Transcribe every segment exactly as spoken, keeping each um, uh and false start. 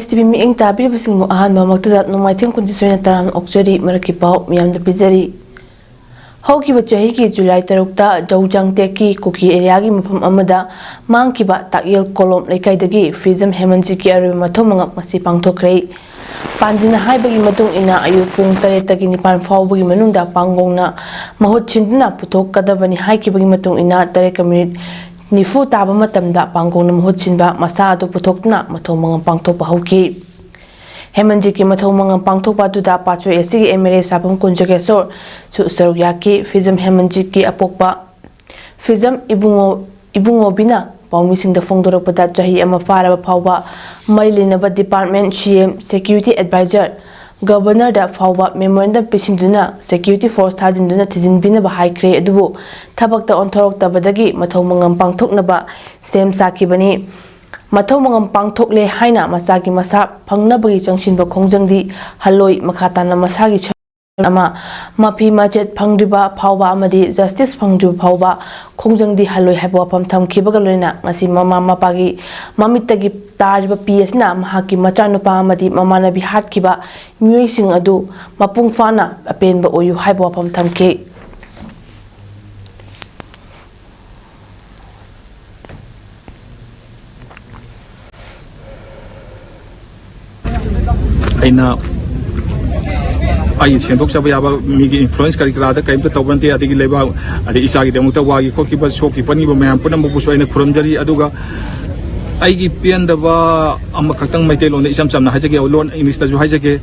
TV ꯃꯤꯠꯌꯦꯡ ꯇꯥꯕꯤꯔꯤꯕꯁꯤꯡꯕꯨ ꯑꯍꯥꯟꯕꯃꯛꯇꯗ ꯅꯣꯡꯃꯥꯏꯊꯦꯝ ꯈꯨꯟꯗꯤꯁꯣꯏꯅ ꯇꯔꯥꯝꯅ ꯑꯣꯛꯆꯔꯤ꯫ ꯃꯔꯛꯀꯤ ꯄꯥꯎ ꯃꯤꯌꯥꯝꯗ ꯄꯤꯖꯔꯤ꯫ ꯍꯧꯈꯤꯕ ꯆꯍꯤꯒꯤ ꯖꯨꯂꯥꯏ ꯇꯔꯨꯛꯇ ꯖꯧꯖꯥꯡ ꯇꯦꯛꯀꯤ ꯀꯨꯀꯤ ꯑꯦꯔꯤꯌꯥꯒꯤ ꯃꯐꯝ ꯑꯃꯗ ꯃꯥꯡꯈꯤꯕ ꯇꯥꯛꯌꯦꯜ ꯀꯣꯂꯣꯝ ꯂꯩꯀꯥꯏꯗꯒꯤ ꯐꯤꯖꯝ ꯍꯦꯃꯟꯖꯤꯠꯀꯤ ꯑꯔꯣꯏꯕ ꯃꯊꯧ ꯃꯉꯝ ꯉꯁꯤ ꯄꯥꯡꯊꯣꯛꯈ꯭ꯔꯦ꯫ ꯄꯥꯟꯖꯤꯅ ꯍꯥꯏꯕꯒꯤ ꯃꯇꯨꯡ ꯏꯟꯅ ꯑꯌꯨꯛ ꯄꯨꯡ ꯇꯔꯦꯠꯇꯒꯤ ꯅꯤꯄꯥꯟ ꯐꯥꯎꯕꯒꯤ ꯃꯅꯨꯡꯗ ꯄꯥꯡꯒꯣꯡꯅ ꯃꯍꯨꯠ ꯁꯤꯟꯗꯨꯅ ꯄꯨꯊꯣꯛꯀꯗꯕꯅꯤ ꯍꯥꯏꯈꯤꯕꯒꯤ ꯃꯇꯨꯡ ꯏꯟꯅ ꯇꯔꯦꯠꯀ ꯃꯤꯅꯤꯠ ꯅꯤꯐꯨ ꯇꯥꯕ ꯃꯇꯝꯗ ꯄꯥꯡꯒꯣꯡꯅ ꯃꯍꯨꯠ ꯁꯤꯟꯕ ꯃꯁꯥ ꯑꯗꯨ ꯄꯨꯊꯣꯛꯇꯨꯅ ꯃꯊꯧ ꯃꯉꯝ ꯄꯥꯡꯊꯣꯛꯄ ꯍꯧꯈꯤ꯫ ꯍꯦꯃꯟꯖꯤꯠꯀꯤ ꯃꯊꯧ ꯃꯉꯝ ꯄꯥꯡꯊꯣꯛꯄ ꯑꯗꯨꯗ ꯄꯥꯠꯁꯣꯏ ꯑꯦꯁꯤꯒꯤ ꯑꯦꯝ ꯑꯦꯜ ꯑꯦ ꯁꯥꯐꯝ ꯀꯨꯟꯖꯒꯦꯁꯣꯔꯁꯨ ꯁꯔꯨꯛ ꯌꯥꯈꯤ꯫ ꯐꯤꯖꯝ ꯍꯦꯃꯟꯖꯤꯠꯀꯤ ꯑꯄꯣꯛꯄ ꯐꯤꯖꯝ ꯏꯕꯨꯡꯉꯣ, ꯏꯕꯨꯡꯉꯣꯕꯤꯅ ꯄꯥꯎꯃꯤꯁꯤꯡꯗ ꯐꯣꯡꯗꯣꯔꯛꯄꯗ ꯆꯍꯤ ꯑꯃ ꯐꯥꯔꯕ ꯐꯥꯎꯕ ꯃꯔꯤ ꯂꯩꯅꯕ ꯗꯤꯄꯥꯔꯠꯃꯦꯟ, ꯁꯤ ꯑꯦꯝ, ꯁꯦꯀ꯭ꯌꯨꯔꯤꯇꯤ ꯑꯦꯗꯚꯥꯏꯖꯔ, ꯒꯕꯔꯅꯔꯗ ꯐꯥꯎꯕ ꯃꯦꯃꯣꯔꯦꯟꯗꯝ ꯄꯤꯁꯤꯟꯗꯨꯅ ꯁꯦꯀ꯭ꯌꯨꯔꯤꯇꯤ ꯐꯣꯔꯁ ꯊꯥꯖꯤꯟꯗꯨꯅ ꯊꯤꯖꯤꯟꯕꯤꯅꯕ ꯍꯥꯏꯈ꯭ꯔꯦ, ꯑꯗꯨꯕꯨ ꯊꯕꯛꯇ ꯑꯣꯟꯊꯣꯔꯛꯇꯕꯗꯒꯤ ꯃꯊꯧ ꯃꯉꯝ ꯄꯥꯡꯊꯣꯛꯅꯕ ꯁꯦꯝ ꯁꯥꯈꯤꯕꯅꯤ꯫ ꯃꯊꯧ ꯃꯉꯝ ꯄꯥꯡꯊꯣꯛꯂꯦ ꯍꯥꯏꯅ ꯃꯆꯥꯒꯤ ꯃꯁꯥ ꯐꯪꯅꯕꯒꯤ ꯆꯪꯁꯤꯟꯕ ꯈꯣꯡꯖꯪꯗꯤ ꯍꯜꯂꯣꯏ꯫ ꯃꯈꯥ ꯇꯥꯅ ꯃꯁꯥꯒꯤ ꯁꯔꯨꯛ ꯑꯃ ꯃꯐꯤ ꯃꯆꯦꯠ ꯐꯪꯗ꯭ꯔꯤꯕ ꯐꯥꯎꯕ ꯑꯃꯗꯤ ꯖꯁꯇꯤꯁ ꯐꯪꯗ꯭ꯔꯤꯕ ꯐꯥꯎꯕ ꯈꯣꯡꯖꯪꯗꯤ ꯍꯜꯂꯣꯏ ꯍꯥꯏꯕ ꯋꯥꯐꯝ ꯊꯝꯈꯤꯕꯒ ꯂꯣꯏꯅꯅ ꯉꯁꯤ ꯃꯃꯥ ꯃꯄꯥꯒꯤ ꯃꯃꯤꯠꯇꯒꯤ ꯇꯥꯔꯤꯕ ꯄꯤ ꯑꯁꯤꯅ ꯃꯍꯥꯛꯀꯤ ꯃꯆꯥꯅꯨꯄꯥ ꯑꯃꯗꯤ ꯃꯃꯥꯟꯅꯕꯤ ꯍꯥꯠꯈꯤꯕ ꯃꯤꯑꯣꯏꯁꯤꯡ ꯑꯗꯨ ꯃꯄꯨꯡ ꯐꯥꯅ ꯑꯄꯦꯟꯕ ꯑꯣꯏꯌꯨ ꯍꯥꯏꯕ ꯋꯥꯐꯝ ꯊꯝꯈꯤ꯫ ꯑꯩꯅ ꯑꯩꯒꯤ ꯁꯦꯝꯗꯣꯛꯆꯕ ꯌꯥꯕ ꯃꯤꯒꯤ ꯏꯟꯐ꯭ꯂꯨꯌꯦꯟꯁ ꯀꯔꯤ ꯀꯔꯥꯗ ꯀꯔꯤꯝꯇ ꯇꯧꯕ ꯅꯠꯇꯦ꯫ ꯑꯗꯒꯤ ꯂꯩꯕꯥꯛ, ꯑꯗꯩ ꯏꯆꯥꯒꯤꯗꯃꯛꯇ ꯋꯥꯈꯤ ꯈꯣꯠꯈꯤꯕ, ꯁꯣꯛꯈꯤ ꯄꯟꯈꯤꯕ ꯃꯌꯥꯝ ꯄꯨꯝꯅꯃꯛꯄꯨꯁꯨ ꯑꯩꯅ ꯈꯨꯔꯨꯝꯖꯔꯤ꯫ ꯑꯗꯨꯒ ꯑꯩꯒꯤ ꯄꯦꯟꯗꯕ ꯑꯃꯈꯛꯇꯪ ꯃꯩꯇꯩꯂꯣꯟꯗ ꯏꯆꯝ ꯆꯝꯅ ꯍꯥꯏꯖꯒꯦ, ꯂꯣꯟ ꯏꯪꯂꯤꯁꯇꯁꯨ ꯍꯥꯏꯖꯒꯦ꯫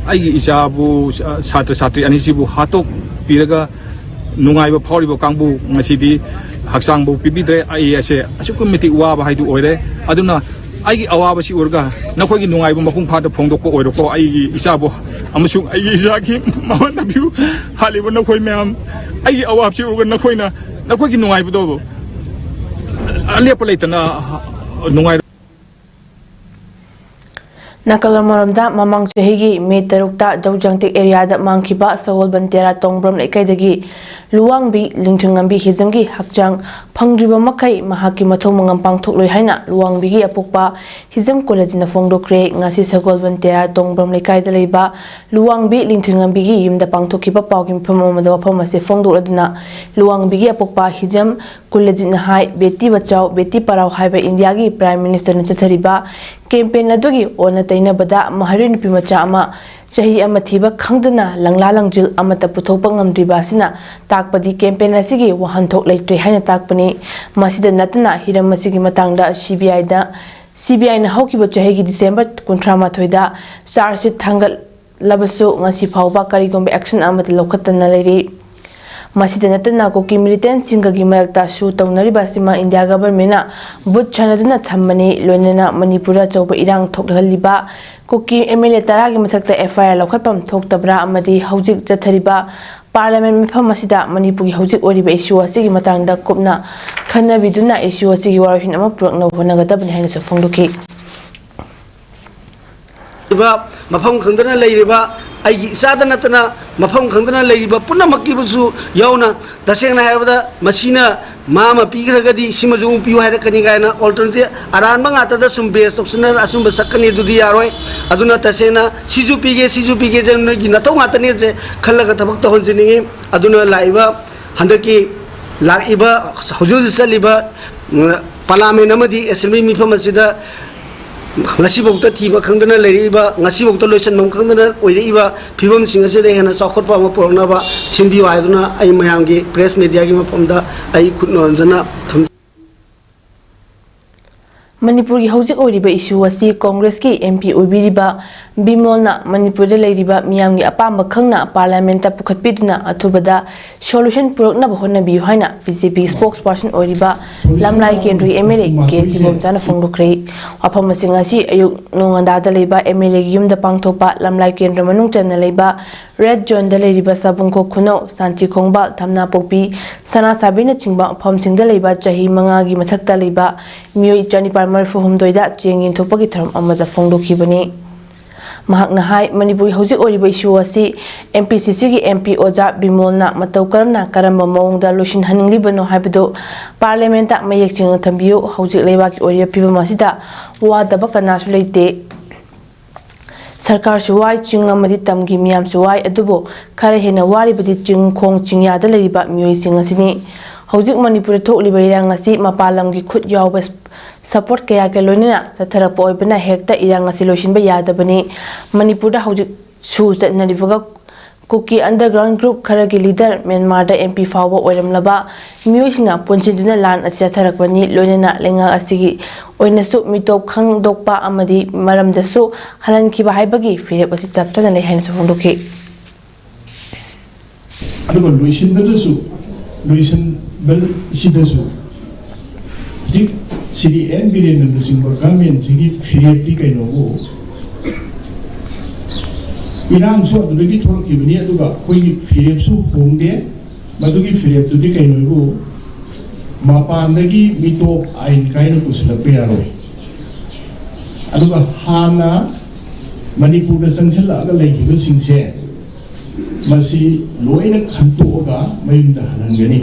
ꯑꯩꯒꯤ ꯏꯆꯥꯕꯨ, ꯑ, ꯁꯥꯇ꯭ꯔ ꯁꯥꯇ꯭ꯔꯤ ꯑꯅꯤꯁꯤꯕꯨ ꯍꯥꯠꯇꯣꯛꯄꯤꯔꯒ ꯅꯨꯡꯉꯥꯏꯕ ꯐꯥꯎꯔꯤꯕ ꯀꯥꯡꯕꯨ ꯉꯁꯤꯗꯤ ꯍꯛꯆꯥꯡꯕꯨ ꯄꯤꯕꯤꯗ꯭ꯔꯦ꯫ ꯑꯩ ꯑꯁꯦ ꯑꯁꯨꯛꯀꯤ ꯃꯇꯤꯛ ꯋꯥꯕ ꯍꯥꯏꯗꯨ ꯑꯣꯏꯔꯦ꯫ ꯑꯗꯨꯅ ꯑꯩꯒꯤ ꯑꯋꯥꯕꯁꯤ ꯎꯔꯒ ꯅꯈꯣꯏꯒꯤ ꯅꯨꯡꯉꯥꯏꯕ ꯃꯄꯨꯡ ꯐꯥꯅ ꯐꯣꯡꯗꯣꯛꯄ ꯑꯣꯏꯔꯣꯀꯣ꯫ ꯑꯩꯒꯤ ꯏꯆꯥꯕꯨ ꯑꯃꯁꯨꯡ ꯑꯩꯒꯤ ꯏꯆꯥꯒꯤ ꯃꯃꯥꯟꯅꯕꯤꯕꯨ ꯍꯥꯠꯂꯤꯕ ꯅꯈꯣꯏ ꯃꯌꯥꯝ, ꯑꯩꯒꯤ ꯑꯋꯥꯕꯁꯤ ꯎꯔꯒ ꯅꯈꯣꯏꯅ ꯅꯈꯣꯏꯒꯤ ꯅꯨꯡꯉꯥꯏꯕꯗꯣ ꯑꯂꯦꯞꯄ ꯂꯩꯇꯅ ꯅꯨꯡꯉꯥꯏ ꯅꯥꯀꯜ ꯑꯃꯔꯣꯝꯗ, ꯃꯃꯥꯡ ꯆꯍꯤꯒꯤ ꯃꯦ ꯇꯔꯨꯛꯇ ꯖꯧꯖꯥꯡꯇꯦꯛ ꯑꯦꯔꯤꯌꯥꯗ ꯃꯥꯡꯈꯤꯕ ꯁꯒꯣꯜꯕꯟ ꯇꯦꯔꯥ ꯇꯣꯡꯕ꯭ꯔꯝ ꯂꯩꯀꯥꯏꯗꯒꯤ ꯂꯨꯋꯥꯡꯕꯤ ꯂꯤꯟꯊꯣꯏꯉꯝꯕꯤ ꯍꯤꯖꯝꯒꯤ ꯍꯛꯆꯥꯡ ꯐꯪꯗ꯭ꯔꯤꯕ ꯃꯈꯩ ꯃꯍꯥꯛꯀꯤ ꯃꯊꯧ ꯃꯉꯝ ꯄꯥꯡꯊꯣꯛꯂꯣꯏ ꯍꯥꯏꯅ ꯂꯨꯋꯥꯡꯕꯤꯒꯤ ꯑꯄꯣꯛꯄ ꯍꯤꯖꯝ ꯀꯨꯂꯖꯤꯠꯅ ꯐꯣꯡꯗꯣꯛꯈ꯭ꯔꯦ꯫ ꯉꯁꯤ ꯁꯒꯣꯜꯕꯟ ꯇꯦꯔꯥ ꯇꯣꯡꯕ꯭ꯔꯝ ꯂꯩꯀꯥꯏꯗ ꯂꯩꯕ ꯂꯨꯋꯥꯡꯕꯤ ꯂꯤꯟꯊꯣꯏꯉꯝꯕꯤꯒꯤ ꯌꯨꯝꯗ ꯄꯥꯡꯊꯣꯛꯈꯤꯕ ꯄꯥꯎꯒꯤ ꯃꯤꯐꯝ ꯑꯃꯗ ꯋꯥꯐꯝ ꯑꯁꯤ ꯐꯣꯡꯗꯣꯛꯂꯗꯨꯅ ꯂꯨꯋꯥꯡꯕꯤꯒꯤ ꯑꯄꯣꯛꯄ ꯍꯤꯖꯝ ꯀꯨꯂꯖꯤꯠꯅ ꯍꯥꯏ, "ꯕꯦꯇꯤ ꯕꯆꯥꯎ, ꯕꯦꯇꯤ ꯄꯔꯥꯎ" ꯍꯥꯏꯕ ꯏꯟꯗꯤꯌꯥꯒꯤ ꯄ꯭ꯔꯥꯏꯝ ꯃꯤꯅꯤꯁꯇꯔꯅ ꯆꯠꯊꯔꯤꯕ ꯀꯦꯝꯄꯦꯟ ꯑꯗꯨꯒꯤ ꯑꯣꯟꯅ ꯇꯩꯅꯕꯗ ꯃꯍꯩꯔꯣꯏ ꯅꯨꯄꯤ ꯃꯆꯥ ꯑꯃ ꯆꯍꯤ ꯑꯃ ꯊꯤꯕ ꯈꯪꯗꯅ ꯂꯪꯂꯥ ꯂꯪꯖꯤꯜ ꯑꯃꯠꯇ ꯄꯨꯊꯣꯛꯄ ꯉꯝꯗ꯭ꯔꯤꯕ ꯑꯁꯤꯅ ꯇꯥꯛꯄꯗꯤ ꯀꯦꯝꯄꯦꯟ ꯑꯁꯤꯒꯤ ꯋꯥꯍꯟꯊꯣꯛ ꯂꯩꯇ꯭ꯔꯦ ꯍꯥꯏꯅ ꯇꯥꯛꯄꯅꯤ꯫ ꯃꯁꯤꯗ ꯅꯠꯇꯅ ꯍꯤꯔꯝ ꯑꯁꯤꯒꯤ ꯃꯇꯥꯡꯗ ꯁꯤ ꯕꯤ ꯑꯥꯏꯗ, ꯁꯤ ꯕꯤ ꯑꯥꯏꯅ ꯍꯧꯈꯤꯕ ꯆꯍꯤꯒꯤ ꯗꯤꯁꯦꯝꯕꯔ ꯀꯨꯟꯊ꯭ꯔꯥ ꯃꯥꯊꯣꯏꯗ ꯆꯥꯔꯖ ꯁꯤꯠ ꯊꯥꯡꯒꯠꯂꯕꯁꯨ ꯉꯁꯤ ꯐꯥꯎꯕ ꯀꯔꯤꯒꯨꯝꯕ ꯑꯦꯛꯁꯟ ꯑꯃꯠꯇ ꯂꯧꯈꯠꯇꯅ ꯂꯩꯔꯤ꯫ ꯃꯁꯤꯗ ꯅꯠꯇꯅ ꯀꯨꯀꯤ ꯃꯤꯂꯤꯇꯦꯟꯁꯤꯡꯒꯒꯤ ꯃꯔꯛꯇ ꯁꯨ ꯇꯧꯅꯔꯤꯕ ꯑꯁꯤꯃ ꯏꯟꯗꯤꯌꯥ ꯒꯚꯔꯟꯃꯦꯟꯅ ꯚꯨꯠ ꯁꯥꯟꯅꯗꯨꯅ ꯊꯝꯕꯅꯤ꯫ ꯂꯣꯏꯅꯅ ꯃꯅꯤꯄꯨꯔꯗ ꯑꯆꯧꯕ ꯏꯔꯥꯡ ꯊꯣꯛꯍꯜꯂꯤꯕ ꯀꯨꯀꯤ ꯑꯦꯝ ꯑꯦꯜ ꯑꯦ ꯇꯔꯥꯒꯤ ꯃꯊꯛꯇ ꯑꯦꯐ ꯑꯥꯏ ꯑꯥꯔ ꯂꯧꯈꯠꯐꯝ ꯊꯣꯛꯇꯕ꯭ꯔꯥ ꯑꯃꯗꯤ ꯍꯧꯖꯤꯛ ꯆꯠꯊꯔꯤꯕ ꯄꯥꯔꯂꯤꯌꯥꯃꯦꯟ ꯃꯤꯐꯝ ꯑꯁꯤꯗ ꯃꯅꯤꯄꯨꯔꯒꯤ ꯍꯧꯖꯤꯛ ꯑꯣꯏꯔꯤꯕ ꯏꯁꯨ ꯑꯁꯤꯒꯤ ꯃꯇꯥꯡꯗ ꯀꯨꯞꯅ ꯈꯟꯅꯕꯤꯗꯨꯅ ꯏꯁꯨ ꯑꯁꯤꯒꯤ ꯋꯥꯔꯣꯏꯁꯤꯟ ꯑꯃ ꯄꯨꯔꯛꯅꯕ ꯍꯣꯠꯅꯒꯗꯕꯅꯤ ꯍꯥꯏꯅꯁꯨ ꯐꯣꯡꯗꯣꯛꯈꯤ꯫ ꯃꯐꯝ ꯈꯪꯗꯅ ꯂꯩꯔꯤꯕ, ꯑꯩꯒꯤ ꯏꯆꯥꯗ ꯅꯠꯇꯅ ꯃꯐꯝ ꯈꯪꯗꯅ ꯂꯩꯔꯤꯕ ꯄꯨꯝꯅꯃꯛꯀꯤꯕꯨꯁꯨ ꯌꯥꯎꯅ, ꯇꯁꯦꯡꯅ ꯍꯥꯏꯔꯕꯗ ꯃꯁꯤꯅ ꯃꯥ ꯑꯃ ꯄꯤꯈ꯭ꯔꯒꯗꯤ ꯁꯤꯃꯁꯨ ꯑꯃꯨꯛ ꯄꯤꯌꯨ ꯍꯥꯏꯔꯛꯀꯅꯤ ꯀꯥꯏꯅ ꯑꯣꯜꯇꯔꯅꯦꯇꯤꯚ ꯑꯔꯥꯟꯕ ꯉꯥꯛꯇꯗ ꯁꯨꯝ ꯕꯦꯁ ꯇꯧꯁꯤꯟꯅꯔ ꯑꯆꯨꯝꯕ ꯁꯛꯀꯅꯤ, ꯑꯗꯨꯗꯤ ꯌꯥꯔꯣꯏ꯫ ꯑꯗꯨꯅ ꯇꯁꯦꯡꯅ ꯁꯤꯁꯨ ꯄꯤꯒꯦ, ꯁꯤꯁꯨ ꯄꯤꯒꯦ, ꯅꯣꯏꯒꯤ ꯅꯊꯧ ꯉꯥꯛꯇꯅꯦꯁꯦ ꯈꯜꯂꯒ ꯊꯕꯛ ꯇꯧꯍꯟꯖꯅꯤꯡꯉꯤ꯫ ꯑꯗꯨꯅ ꯂꯥꯛꯏꯕ, ꯍꯟꯗꯛꯀꯤ ꯂꯥꯛꯏꯕ, ꯍꯧꯖꯤꯛ ꯍꯧꯖꯤꯛ ꯆꯠꯂꯤꯕ ꯄꯥꯔꯂꯤꯌꯥꯃꯦꯟ ꯑꯃꯗꯤ ꯑꯦꯁꯦꯝꯕ꯭ꯂꯤ ꯃꯤꯐꯝ ꯑꯁꯤꯗ ꯉꯁꯤꯐꯥꯎꯗ ꯊꯤꯕ ꯈꯪꯗꯅ ꯂꯩꯔꯛꯏꯕ, ꯉꯁꯤꯐꯥꯎꯗ ꯂꯣꯏꯁꯤꯟꯐꯝ ꯈꯪꯗꯅ ꯑꯣꯏꯔꯛꯏꯕ ꯐꯤꯕꯝꯁꯤꯡ ꯑꯁꯤꯗ ꯍꯦꯟꯅ ꯆꯥꯎꯈꯠꯄ ꯑꯃ ꯄꯨꯔꯛꯅꯕ ꯁꯤꯟꯕꯤꯌꯨ ꯍꯥꯏꯗꯨꯅ ꯑꯩ ꯃꯌꯥꯝꯒꯤ ꯄ꯭ꯔꯦꯁ ꯃꯦꯗꯤꯌꯥꯒꯤ ꯃꯐꯝꯗ ꯑꯩ ꯈꯨꯠ ꯅꯣꯟꯖꯅ ꯊꯝꯖꯩ꯫ ꯃꯅꯤꯄꯨꯔꯒꯤ ꯍꯧꯖꯤꯛ ꯑꯣꯏꯔꯤꯕ ꯏꯁꯨ ꯑꯁꯤ ꯀꯣꯡꯒ꯭ꯔꯦꯁꯀꯤ ꯑꯦꯝ ꯄꯤ ꯑꯣꯏꯕꯤꯔꯤꯕ ꯕꯤꯃꯣꯜꯅ ꯃꯅꯤꯄꯨꯔꯗ ꯂꯩꯔꯤꯕ ꯃꯤꯌꯥꯝꯒꯤ ꯑꯄꯥꯝꯕ ꯈꯪꯅ ꯄꯥꯔꯂꯤꯌꯥꯃꯦꯟꯇ ꯄꯨꯈꯠꯄꯤꯗꯨꯅ ꯑꯊꯨꯕꯗ ꯁꯣꯂꯨꯁꯟ ꯄꯨꯔꯛꯅꯕ ꯍꯣꯠꯅꯕꯤꯌꯨ ꯍꯥꯏꯅ ꯕꯤ ꯖꯦ ꯄꯤꯒꯤ ꯁ꯭ꯄꯣꯛꯁ ꯄꯥꯔꯁꯟ ꯑꯣꯏꯔꯤꯕ ꯂꯝꯂꯥꯏ ꯀꯦꯟꯗ꯭ꯔꯒꯤ ꯑꯦꯝ ꯑꯦꯜ ꯑꯦ ꯀꯦ ꯖꯤꯕꯣꯝꯆꯥꯅ ꯐꯣꯡꯗꯣꯛꯈ꯭ꯔꯦ꯫ ꯋꯥꯐꯝ ꯑꯁꯤ ꯉꯁꯤ ꯑꯌꯨꯛ ꯅꯣꯡꯉꯥꯟꯗꯥꯗ ꯂꯩꯕ ꯑꯦꯝ ꯑꯦꯜ ꯑꯦꯒꯤ ꯌꯨꯝꯗ ꯄꯥꯡꯊꯣꯛꯄ ꯂꯝꯂꯥꯏ ꯀꯦꯟꯗ꯭ꯔ ꯃꯅꯨꯡ ꯆꯟꯅ ꯂꯩꯕ ꯔꯦꯗ ꯖꯣꯟꯗ ꯂꯩꯔꯤꯕ ꯁꯥꯕꯨꯡꯈꯣꯛ ꯈꯨꯅꯧ, ꯁꯥꯟꯇꯤ ꯈꯣꯡꯕꯥꯜ, ꯊꯝꯅꯥꯄꯣꯛꯄꯤ, ꯁꯅꯥꯁꯥꯕꯤꯅꯆꯤꯡꯕ ꯃꯐꯝꯁꯤꯡꯗ ꯂꯩꯕ ꯆꯍꯤ ꯃꯉꯥꯒꯤ ꯃꯊꯛꯇ ꯂꯩꯕ ꯃꯤꯑꯣꯏ ꯆꯅꯤꯄꯥꯟ ꯃꯔꯤꯐꯨ ꯍꯨꯝꯗꯣꯏꯗ ꯆꯦꯡ ꯌꯦꯟꯊꯣꯛꯄꯒꯤ ꯊꯧꯔꯝ ꯑꯃꯗ ꯐꯣꯡꯗꯣꯛꯈꯤꯕꯅꯤ꯫ ꯃꯍꯥꯛꯅ ꯍꯥꯏ, ꯃꯅꯤꯄꯨꯔꯒꯤ ꯍꯧꯖꯤꯛ ꯑꯣꯏꯔꯤꯕ ꯏꯁꯨ ꯑꯁꯤ ꯑꯦꯝ ꯄꯤ ꯁꯤ ꯁꯤꯒꯤ ꯑꯦꯝ ꯄꯤ ꯑꯣꯖꯥ ꯕꯤꯃꯣꯜꯅ ꯃꯇꯧ ꯀꯔꯝꯅ ꯀꯔꯝꯕ ꯃꯑꯣꯡꯗ ꯂꯣꯏꯁꯤꯟꯍꯟꯅꯤꯡꯂꯤꯕꯅꯣ ꯍꯥꯏꯕꯗꯨ ꯄꯥꯔꯂꯤꯌꯥꯃꯦꯟꯠꯇ ꯃꯌꯦꯛ ꯁꯦꯡꯅ ꯊꯝꯕꯤꯌꯨ꯫ ꯍꯧꯖꯤꯛ ꯂꯩꯕꯥꯛꯀꯤ ꯑꯣꯏꯔꯤꯕ ꯐꯤꯕꯝ ꯑꯁꯤꯗ ꯋꯥꯗꯕ ꯀꯅꯥꯁꯨ ꯂꯩꯇꯦ꯫ ꯁꯔꯀꯥꯔꯁꯨ ꯋꯥꯏ, ꯆꯤꯡ ꯑꯃꯗꯤ ꯇꯝꯒꯤ ꯃꯤꯌꯥꯝꯁꯨ ꯋꯥꯏ, ꯑꯗꯨꯕꯨ ꯈꯔ ꯍꯦꯟꯅ ꯋꯥꯔꯤꯕꯗꯤ ꯆꯤꯡꯈꯣꯡ ꯆꯤꯡꯌꯥꯗ ꯂꯩꯔꯤꯕ ꯃꯤꯑꯣꯏꯁꯤꯡ ꯑꯁꯤꯅꯤ꯫ ꯍꯧꯖꯤꯛ ꯃꯅꯤꯄꯨꯔꯗ ꯊꯣꯛꯂꯤꯕ ꯏꯔꯥꯡ ꯑꯁꯤ ꯃꯄꯥꯟ ꯂꯝꯒꯤ ꯈꯨꯠ ꯌꯥꯎꯕ ꯁꯄꯣꯔꯠ ꯀꯌꯥꯒ ꯂꯣꯏꯅꯅ ꯆꯠꯊꯔꯛꯄ ꯑꯣꯏꯕꯅ ꯍꯦꯛꯇ ꯏꯔꯥꯡ ꯑꯁꯤ ꯂꯣꯏꯁꯤꯟꯕ ꯌꯥꯗꯕꯅꯤ꯫ ꯃꯅꯤꯄꯨꯔꯗ ꯍꯧꯖꯤꯛꯁꯨ ꯆꯠꯅꯔꯤꯕꯒ ꯀꯨꯀꯤ ꯑꯟꯗꯔꯒ꯭ꯔꯥꯎꯟ ꯒ꯭ꯔꯨꯞ ꯈꯔꯒꯤ ꯂꯤꯗꯔ ꯃ꯭ꯌꯥꯟꯃꯥꯔꯗ ꯑꯦꯝ ꯄꯤ ꯐꯥꯎꯕ ꯑꯣꯏꯔꯝꯂꯕ ꯃꯤꯑꯣꯏꯁꯤꯡꯅ ꯄꯨꯟꯁꯤꯟꯗꯨꯅ ꯂꯥꯟ ꯑꯁꯤ ꯆꯠꯊꯔꯛꯄꯅꯤ꯫ ꯂꯣꯏꯅꯅ ꯂꯩꯉꯥꯛ ꯑꯁꯤꯒꯤ ꯑꯣꯏꯅꯁꯨ ꯃꯤꯇꯣꯞ ꯈꯪꯗꯣꯛꯄ ꯑꯃꯗꯤ ꯃꯔꯝꯗꯁꯨ ꯍꯜꯍꯟꯈꯤꯕ ꯍꯥꯏꯕꯒꯤ ꯐꯤꯔꯦꯞ ꯑꯁꯤ ꯆꯞ ꯆꯥꯅ ꯂꯩ ꯍꯥꯏꯅꯁꯨ ꯐꯣꯡꯗꯣꯛꯈꯤ꯫ ꯑꯗꯨꯒ ꯂꯣꯏꯁꯤꯟꯕꯗꯁꯨ, ꯂꯣꯏꯁꯤꯟꯕꯁꯤꯗꯁꯨ ꯍꯧꯖꯤꯛ ꯁ꯭ꯔꯤ ꯑꯦꯟ ꯕꯤꯔꯦꯟꯅ ꯂꯨꯆꯤꯡꯕ ꯒꯚꯔꯟꯃꯦꯟꯁꯤꯒꯤ ꯐꯤꯔꯦꯞꯇꯤ ꯀꯩꯅꯣꯕꯨ, ꯏꯔꯥꯡꯁꯨ ꯑꯗꯨꯗꯒꯤ ꯊꯣꯛꯂꯛꯈꯤꯕꯅꯤ, ꯑꯗꯨꯒ ꯑꯩꯈꯣꯏꯒꯤ ꯐꯤꯔꯦꯞꯁꯨ ꯍꯣꯡꯗꯦ꯫ ꯃꯗꯨꯒꯤ ꯐꯤꯔꯦꯞꯇꯨꯗꯤ ꯀꯩꯅꯣꯕꯨ, ꯃꯄꯥꯟꯗꯒꯤ ꯃꯤꯇꯣꯞ ꯑꯥꯏꯟ ꯀꯥꯏꯅ ꯄꯨꯁꯤꯜꯂꯛꯄ ꯌꯥꯔꯣꯏ꯫ ꯑꯗꯨꯒ ꯍꯥꯟꯅ ꯃꯅꯤꯄꯨꯔꯗ ꯆꯪꯁꯤꯜꯂꯛꯑꯒ ꯂꯩꯈꯤꯕꯁꯤꯡꯁꯦ, ꯃꯁꯤ ꯂꯣꯏꯅ ꯈꯟꯇꯣꯛꯑꯒ ꯃꯌꯨꯝꯗ ꯍꯜꯍꯟꯒꯅꯤ꯫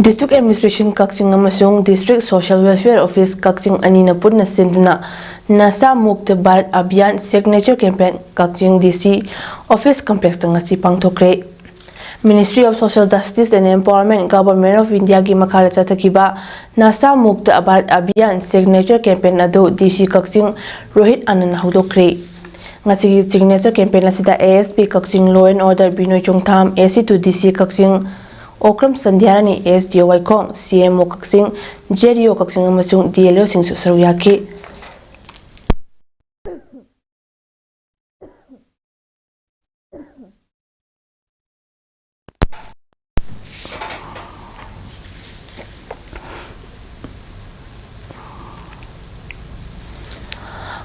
District Administration ꯀꯛꯆꯤꯡ ꯑꯃꯁꯨꯡ District Social Welfare Office ꯀꯛꯆꯤꯡ ꯑꯅꯤꯅ ꯄꯨꯟꯅ ꯁꯤꯟꯗꯨꯅ ꯅꯁꯥ ꯃꯨꯛꯇ ꯚꯥꯔꯠ ꯑꯚꯤꯌꯥꯟ Signature Campaign ꯀꯛꯆꯤꯡ D C Office Complexꯇ ꯉꯁꯤ ꯄꯥꯡꯊꯣꯛꯈ꯭ꯔꯦ꯫ Ministry of Social Justice and Empowerment, Government of Indiaꯒꯤ ꯃꯈꯥꯗ ꯆꯠꯊꯈꯤꯕ ꯅꯁꯥ ꯃꯨꯛꯇ ꯚꯥꯔꯠ ꯑꯚꯤꯌꯥꯟ Signature Campaign ꯑꯗꯨ D C ꯀꯛꯆꯤꯡ ꯔꯣꯍꯤꯠ ꯑꯅꯟꯅ ꯍꯧꯗꯣꯛꯈ꯭ꯔꯦ꯫ ꯉꯁꯤꯒꯤ Signature Campaign ꯑꯁꯤꯗ A S P Kakching Law and Order ꯕꯤꯅꯣꯏ Chongtham, A C to D C Kakching Okram ꯁꯟꯙ꯭ꯌꯥꯔꯥꯅꯤ, S D O ꯋꯥꯏꯈꯣꯡ, C M O Kakching, J D O ꯀꯛꯆꯤꯡ ꯑꯃꯁꯨꯡ D L Oꯁꯤꯡꯁꯨ ꯁꯔꯨꯛ ꯌꯥꯈꯤ꯫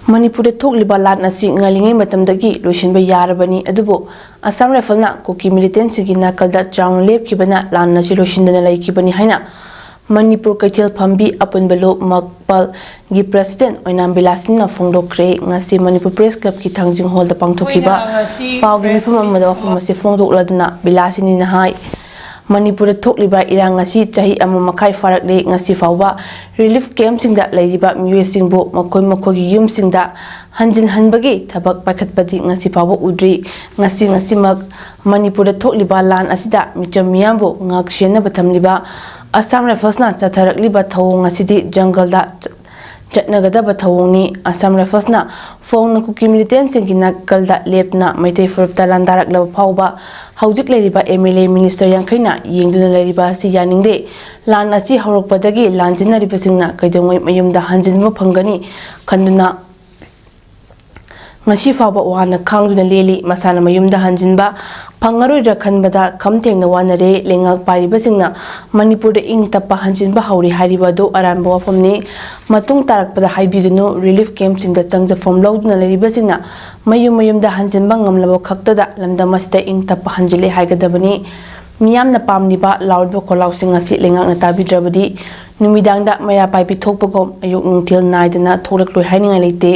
ꯃꯅꯤꯄꯨꯔꯗ ꯊꯣꯛꯂꯤꯕ ꯂꯥꯟ ꯑꯁꯤ ꯉꯜꯂꯤꯉꯩ ꯃꯇꯝꯗꯒꯤ ꯂꯣꯏꯁꯤꯟꯕ ꯌꯥꯔꯕꯅꯤ, ꯑꯗꯨꯕꯨ ꯑꯁꯥꯝ ꯔꯥꯏꯐꯜꯅ ꯀꯨꯀꯤ ꯃꯤꯂꯤꯇꯦꯟꯁꯤꯡꯒꯤ ꯅꯥꯀꯜꯗ ꯆꯥꯎꯅ ꯂꯦꯞꯈꯤꯕꯅ ꯂꯥꯟ ꯑꯁꯤ ꯂꯣꯏꯁꯤꯟꯗꯅ ꯂꯩꯈꯤꯕꯅꯤ ꯍꯥꯏꯅ ꯃꯅꯤꯄꯨꯔ ꯀꯩꯊꯦꯜ ꯐꯝꯕꯤ ꯑꯄꯨꯟꯕ ꯂꯨꯞ ꯃꯛꯄꯜꯒꯤ president ꯑꯣꯏꯅꯥꯝ ꯕꯤꯂꯥꯁꯤꯅꯤꯅ ꯐꯣꯡꯗꯣꯛꯈ꯭ꯔꯦ꯫ ꯉꯁꯤ ꯃꯅꯤꯄꯨꯔ Press Clubꯀꯤ ꯊꯥꯡꯖꯤꯡ ꯍꯣꯜꯗ ꯄꯥꯡꯊꯣꯛꯈꯤꯕ ꯑꯩꯈꯣꯏꯅ ꯉꯁꯤ ꯄꯥꯎꯒꯤ press ꯃꯤꯐꯝ ꯑꯃꯗ meet ꯋꯥꯐꯝ ꯑꯁꯤ ꯐꯣꯡꯗꯣꯛꯂꯗꯨꯅ ꯕꯤꯂꯥꯁꯤꯅꯤꯅ ꯍꯥꯏ, ꯃꯅꯤꯄꯨꯔꯗ ꯊꯣꯛꯂꯤꯕ ꯏꯔꯥꯡ ꯑꯁꯤ ꯆꯍꯤ ꯑꯃ ꯃꯈꯥꯏ ꯐꯥꯔꯛꯂꯦ꯫ ꯉꯁꯤ ꯐꯥꯎꯕ relief campꯁꯤꯡꯗ ꯂꯩꯔꯤꯕ ꯃꯤꯑꯣꯏꯁꯤꯡꯕꯨ ꯃꯈꯣꯏ ꯃꯈꯣꯏꯒꯤ ꯌꯨꯝꯁꯤꯡꯗ ꯍꯟꯖꯤꯟꯍꯟꯕꯒꯤ ꯊꯕꯛ ꯄꯥꯏꯈꯠꯄꯗꯤ ꯉꯁꯤ ꯐꯥꯎꯕ ꯎꯗ꯭ꯔꯤ꯫ ꯉꯁꯤ ꯉꯁꯤꯃꯛ ꯃꯅꯤꯄꯨꯔꯗ ꯊꯣꯛꯂꯤꯕ ꯂꯥꯟ ꯑꯁꯤꯗ ꯃꯤꯆꯝ ꯃꯤꯌꯥꯝꯕꯨ ꯉꯥꯛ ꯁꯦꯟꯅꯕ ꯊꯝꯂꯤꯕ Assam Riflesꯅ ꯆꯠꯊꯔꯛꯂꯤꯕ ꯊꯧꯑꯣꯡ ꯑꯁꯤꯗꯤ ꯖꯪꯒꯜꯗ ꯆꯠ-, ꯆꯠꯅꯒꯗꯕ ꯊꯧꯑꯣꯡꯅꯤ꯫ Assam Riflesꯅ ꯐꯣꯡꯅ ꯀꯨꯀꯤ militantꯁꯤꯡꯒꯤ ꯅꯥꯀꯜꯗ ꯂꯦꯞꯇꯨꯅ ꯃꯩꯇꯩ ꯐꯨꯔꯨꯞꯇ ꯂꯥꯟꯗꯥꯔꯛꯂꯕ ꯐꯥꯎꯕ ꯍꯧꯖꯤꯛ ꯂꯩꯔꯤꯕ MLA minister ꯌꯥꯡꯈꯩꯅ ꯌꯦꯡꯗꯨꯅ ꯂꯩꯔꯤꯕ ꯑꯁꯤ ꯌꯥꯅꯤꯡꯗꯦ꯫ ꯂꯥꯟ ꯑꯁꯤ ꯍꯧꯔꯛꯄꯗꯒꯤ ꯂꯥꯟꯖꯤꯟꯅꯔꯤꯕꯁꯤꯡꯅ ꯀꯩꯗꯧꯉꯩ ꯃꯌꯨꯝꯗ ꯍꯟꯖꯤꯟꯕ ꯐꯪꯒꯅꯤ ꯈꯟꯗꯨꯅ ꯉꯁꯤ ꯐꯥꯎꯕ ꯋꯥꯅ ꯈꯥꯡꯗꯨꯅ ꯂꯦꯜꯂꯤ꯫ ꯃꯁꯥꯅ ꯃꯌꯨꯝꯗ ꯍꯟꯖꯤꯟꯕ ꯐꯪꯉꯔꯣꯏꯗ꯭ꯔꯥ ꯈꯟꯕꯗ ꯈꯝ ꯊꯦꯡꯅ ꯋꯥꯅꯔꯦ꯫ ꯂꯩꯉꯥꯛ ꯄꯥꯏꯔꯤꯕꯁꯤꯡꯅ ꯃꯅꯤꯄꯨꯔꯗ ꯏꯪ ꯇꯞꯄ ꯍꯟꯖꯤꯟꯕ ꯍꯧꯔꯦ ꯍꯥꯏꯔꯤꯕ ꯑꯗꯨ ꯑꯔꯥꯟꯕ ꯋꯥꯐꯝꯅꯤ꯫ ꯃꯇꯨꯡ ꯇꯥꯔꯛꯄꯗ ꯍꯥꯏꯕꯤꯒꯅꯨ꯫ Relief campꯁꯤꯡꯗ ꯆꯪꯖꯐꯝ ꯂꯧꯗꯨꯅ ꯂꯩꯔꯤꯕꯁꯤꯡꯅ ꯃꯌꯨꯝ ꯃꯌꯨꯝꯗ ꯍꯟꯖꯤꯟꯕ ꯉꯝꯂꯕ ꯈꯛꯇꯗ ꯂꯝꯗꯝ ꯑꯁꯤꯗ ꯏꯪ ꯇꯞꯄ ꯍꯟꯖꯤꯜꯂꯦ ꯍꯥꯏꯒꯗꯕꯅꯤ꯫ ꯃꯤꯌꯥꯝꯅ ꯄꯥꯝꯂꯤꯕ ꯂꯥꯎꯔꯤꯕ ꯈꯣꯜꯂꯥꯎꯁꯤꯡ ꯑꯁꯤ ꯂꯩꯉꯥꯛꯅ ꯇꯥꯕꯤꯗ꯭ꯔꯕꯗꯤ ꯅꯨꯃꯤꯗꯥꯡꯗ ꯃꯩꯔꯥ ꯄꯥꯏꯕꯤ ꯊꯣꯛꯄꯒꯨꯝ ꯑꯌꯨꯛ ꯅꯨꯡꯊꯤꯜ ꯅꯥꯏꯗꯅ ꯊꯣꯛꯂꯛꯂꯣꯏ ꯍꯥꯏꯅꯤꯡꯉꯥꯏ ꯂꯩꯇꯦ꯫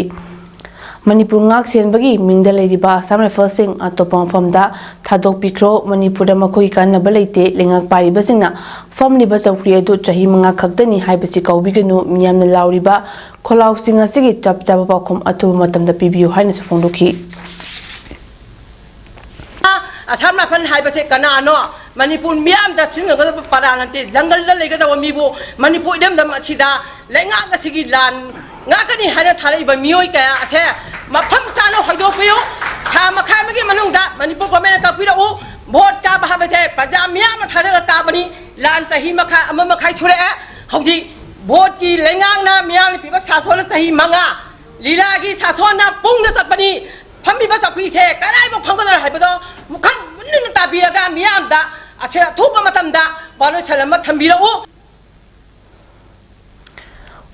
ꯃꯅꯤꯄꯨꯔ ꯉꯥꯛ ꯁꯦꯟꯕꯒꯤ ꯃꯤꯡꯗ ꯂꯩꯔꯤꯕ Assam Riflesꯁꯤꯡ ꯑꯇꯣꯞꯄ ꯃꯐꯝꯗ ꯊꯥꯗꯣꯛꯄꯤꯈ꯭ꯔꯣ꯫ ꯃꯅꯤꯄꯨꯔꯗ ꯃꯈꯣꯏꯒꯤ ꯀꯥꯟꯅꯕ ꯂꯩꯇꯦ꯫ ꯂꯩꯉꯥꯛ ꯄꯥꯏꯔꯤꯕꯁꯤꯡꯅ ꯐꯝꯂꯤꯕ ꯆꯧꯀ꯭ꯔꯤ ꯑꯗꯨ ꯆꯍꯤ ꯃꯉꯥ ꯈꯛꯇꯅꯤ ꯍꯥꯏꯕꯁꯤ ꯀꯥꯎꯕꯤꯒꯅꯨ꯫ ꯃꯤꯌꯥꯝꯅ ꯂꯥꯎꯔꯤꯕ ꯈꯣꯜꯂꯥꯎꯁꯤꯡ ꯑꯁꯤꯒꯤ ꯆꯞ ꯆꯥꯕ ꯄꯥꯎꯈꯨꯝ ꯑꯊꯨꯕ ꯃꯇꯝꯗ ꯄꯤꯕꯤꯌꯨ ꯍꯥꯏꯅꯁꯨ ꯐꯣꯡꯗꯣꯛꯈꯤ꯫ ꯑꯁꯥꯝ ꯔꯥꯏꯐꯜ ꯍꯥꯏꯕꯁꯦ ꯀꯅꯥꯅꯣ? ꯃꯅꯤꯄꯨꯔ ꯃꯤꯌꯥꯝꯗ ꯁꯤꯖꯤꯟꯅꯒꯗꯕ ꯄꯔꯥ ꯅꯠꯇꯦ꯫ ꯖꯪꯒꯜꯗ ꯂꯩꯒꯗꯕ ꯃꯤꯕꯨ ꯃꯅꯤꯄꯨꯔ ꯏꯔꯝꯗꯝ ꯑꯁꯤꯗ ꯂꯩꯉꯥꯛ ꯑꯁꯤꯒꯤ ꯂꯥꯟ ꯉꯥꯛꯀꯅꯤ ꯍꯥꯏꯅ ꯊꯥꯔꯛꯏꯕ ꯃꯤꯑꯣꯏ ꯀꯌꯥ ꯑꯁꯦ ꯃꯐꯝ ꯆꯥꯅ ꯍꯣꯏꯗꯣꯛꯄꯤꯌꯨ꯫ ꯊꯥ ꯃꯈꯥꯏ ꯑꯃꯒꯤ ꯃꯅꯨꯡꯗ ꯃꯅꯤꯄꯨꯔ ꯒꯣꯔꯃꯦꯟꯅ ꯀꯛꯄꯤꯔꯛꯎ꯫ ꯚꯣꯠ ꯀꯥꯕ ꯍꯥꯏꯕꯁꯦ ꯄ꯭ꯔꯖꯥ ꯃꯤꯌꯥꯝꯅ ꯊꯥꯗꯔꯒ ꯀꯥꯕꯅꯤ꯫ ꯂꯥꯟ ꯆꯍꯤ ꯃꯈꯥꯏ, ꯑꯃ ꯃꯈꯥꯏ ꯁꯨꯔꯛꯑꯦ꯫ ꯍꯧꯖꯤꯛ ꯚꯣꯠꯀꯤ ꯂꯩꯉꯥꯛꯅ ꯃꯤꯌꯥꯝꯅ ꯄꯤꯕ ꯁꯥꯁꯣꯟꯅ ꯆꯍꯤ ꯃꯉꯥ, ꯂꯤꯂꯥꯒꯤ ꯁꯥꯁꯣꯟꯅ ꯄꯨꯡꯗ ꯆꯠꯄꯅꯤ꯫ ꯐꯝꯃꯤꯕ ꯆꯧꯀ꯭ꯔꯤꯁꯦ ꯀꯗꯥꯏꯐꯥꯎ ꯐꯝꯒꯗꯧꯔꯦ ꯍꯥꯏꯕꯗꯣ ꯃꯨꯈꯟ ꯃꯨꯟꯅ ꯇꯥꯕꯤꯔꯒ ꯃꯤꯌꯥꯝꯗ ꯑꯁꯦ ꯑꯊꯨꯕ ꯃꯇꯝꯗ ꯋꯥꯅꯣꯏꯁꯟ ꯑꯃ ꯊꯝꯕꯤꯔꯛꯎ꯫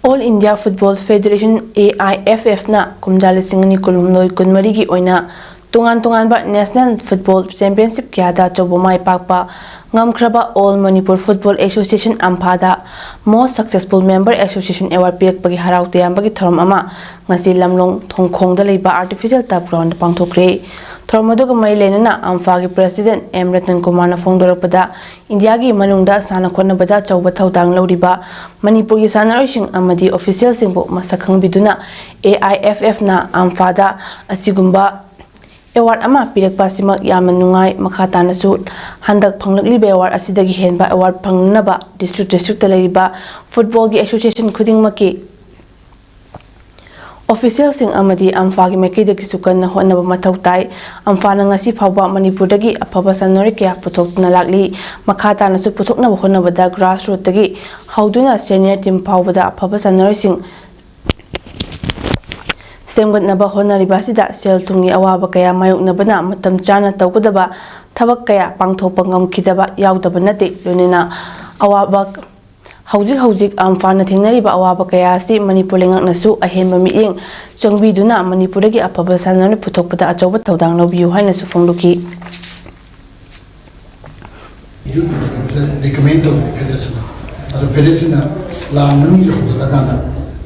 All India Football Federation, AIFFꯅ ꯀꯨꯝꯖꯥ ꯂꯤꯁꯤꯡ ꯑꯅꯤ ꯀꯨꯟꯍꯨꯝꯗꯣꯏ ꯀꯨꯟꯃꯔꯤꯒꯤ ꯑꯣꯏꯅ ꯇꯣꯉꯥꯟ ꯇꯣꯉꯥꯟꯕ National Football Championship ꯀꯌꯥꯗ ꯑꯆꯧꯕ ꯃꯥꯏ ꯄꯥꯛꯄ ꯉꯝꯈ꯭ꯔꯕ All Manipur Football Association, ꯑꯝꯐꯥꯗ Most Successful Member Association Award ꯄꯤꯔꯛꯄꯒꯤ ꯍꯔꯥꯎ ꯇꯌꯥꯝꯕꯒꯤ ꯊꯧꯔꯝ ꯑꯃ ꯉꯁꯤ ꯂꯝꯂꯣꯡ ꯊꯣꯡꯈꯣꯡꯗ ꯂꯩꯕ Artificial Turf Ground ꯄꯥꯡꯊꯣꯛꯈ꯭ꯔꯦ꯫ ꯊꯧꯔꯝ ꯑꯗꯨꯒ ꯃꯔꯤ ꯂꯩꯅꯅ ꯑꯝꯐꯥꯒꯤ President ꯑꯦꯝ ꯔꯇꯟ ꯀꯨꯃꯥꯔꯅ ꯐꯣꯡꯗꯣꯔꯛꯄꯗ, ꯏꯟꯗꯤꯌꯥꯒꯤ ꯃꯅꯨꯡꯗ ꯁꯥꯟꯅ ꯈꯣꯠꯅꯕꯗ ꯑꯆꯧꯕ ꯊꯧꯗꯥꯡ ꯂꯧꯔꯤꯕ ꯃꯅꯤꯄꯨꯔꯒꯤ ꯁꯥꯟꯅꯔꯣꯏꯁꯤꯡ ꯑꯃꯗꯤ officialꯁꯤꯡꯕꯨ ꯃꯁꯛ ꯈꯪꯕꯤꯗꯨꯅ, AIFFꯅ ꯑꯝꯐꯥꯗ ꯑꯁꯤꯒꯨꯝꯕ award ꯑꯃ ꯄꯤꯔꯛꯄ ꯑꯁꯤꯃꯛ ꯌꯥꯝꯅ ꯅꯨꯡꯉꯥꯏ꯫ ꯃꯈꯥ ꯇꯥꯅꯁꯨ ꯍꯟꯗꯛ ꯐꯪꯂꯛꯂꯤꯕ award ꯑꯁꯤꯗꯒꯤ ꯍꯦꯟꯕ award ꯐꯪꯅꯅꯕ district districtꯇ ꯂꯩꯔꯤꯕ footballꯒꯤ association ꯈꯨꯗꯤꯡꯃꯛꯀꯤ officialꯁꯤꯡ ꯑꯃꯗꯤ ꯑꯝꯐꯥꯒꯤ ꯃꯥꯏꯀꯩꯗꯒꯤꯁꯨ ꯀꯟꯅ ꯍꯣꯠꯅꯕ ꯃꯊꯧ ꯇꯥꯏ꯫ ꯑꯝꯐꯥꯅ ꯉꯁꯤ ꯐꯥꯎꯕ ꯃꯅꯤꯄꯨꯔꯗꯒꯤ ꯑꯐꯕ ꯁꯥꯟꯅꯔꯣꯏ ꯀꯌꯥ ꯄꯨꯊꯣꯛꯇꯨꯅ ꯂꯥꯛꯂꯤ꯫ ꯃꯈꯥ ꯇꯥꯅꯁꯨ ꯄꯨꯊꯣꯛꯅꯕ ꯍꯣꯠꯅꯕꯗ grassrootꯇꯒꯤ ꯍꯧꯗꯨꯅ senior team ꯐꯥꯎꯕꯗ ꯑꯐꯕ ꯁꯥꯟꯅꯔꯣꯏꯁꯤꯡ ꯁꯦꯝꯒꯠꯅꯕ ꯍꯣꯠꯅꯔꯤꯕ ꯑꯁꯤꯗ ꯁꯦꯜ ꯊꯨꯝꯒꯤ ꯑꯋꯥꯕ ꯀꯌꯥ ꯃꯥꯌꯣꯛꯅꯕꯅ ꯃꯇꯝ ꯆꯥꯅ ꯇꯧꯒꯗꯕ ꯊꯕꯛ ꯀꯌꯥ ꯄꯥꯡꯊꯣꯛꯄ ꯉꯝꯈꯤꯗꯕ ꯌꯥꯎꯗꯕ ꯅꯠꯇꯦ꯫ ꯂꯣꯏꯅꯅ ꯑꯋꯥꯕ, ꯍꯧꯖꯤꯛ ꯍꯧꯖꯤꯛ ꯑꯝꯐꯥꯅ ꯊꯦꯡꯅꯔꯤꯕ ꯑꯋꯥꯕ ꯀꯌꯥ ꯑꯁꯤ ꯃꯅꯤꯄꯨꯔ ꯂꯩꯉꯥꯛꯅꯁꯨ ꯑꯍꯦꯟꯕ ꯃꯤꯠꯌꯦꯡ ꯆꯪꯕꯤꯗꯨꯅ ꯃꯅꯤꯄꯨꯔꯗꯒꯤ ꯑꯐꯕ ꯁꯥꯟꯅꯔꯣꯏ ꯄꯨꯊꯣꯛꯄꯗ ꯑꯆꯧꯕ ꯊꯧꯗꯥꯡ ꯂꯧꯕꯤꯌꯨ ꯍꯥꯏꯅꯁꯨ ꯐꯣꯡꯗꯣꯛꯈꯤ꯫ Recommend ꯇꯧꯕꯅꯦ federation꯫ ꯑꯗꯣ federation ꯂꯥꯟ ꯃꯅꯨꯡꯁꯦ ꯍꯧꯒꯠꯂꯀꯥꯟꯗ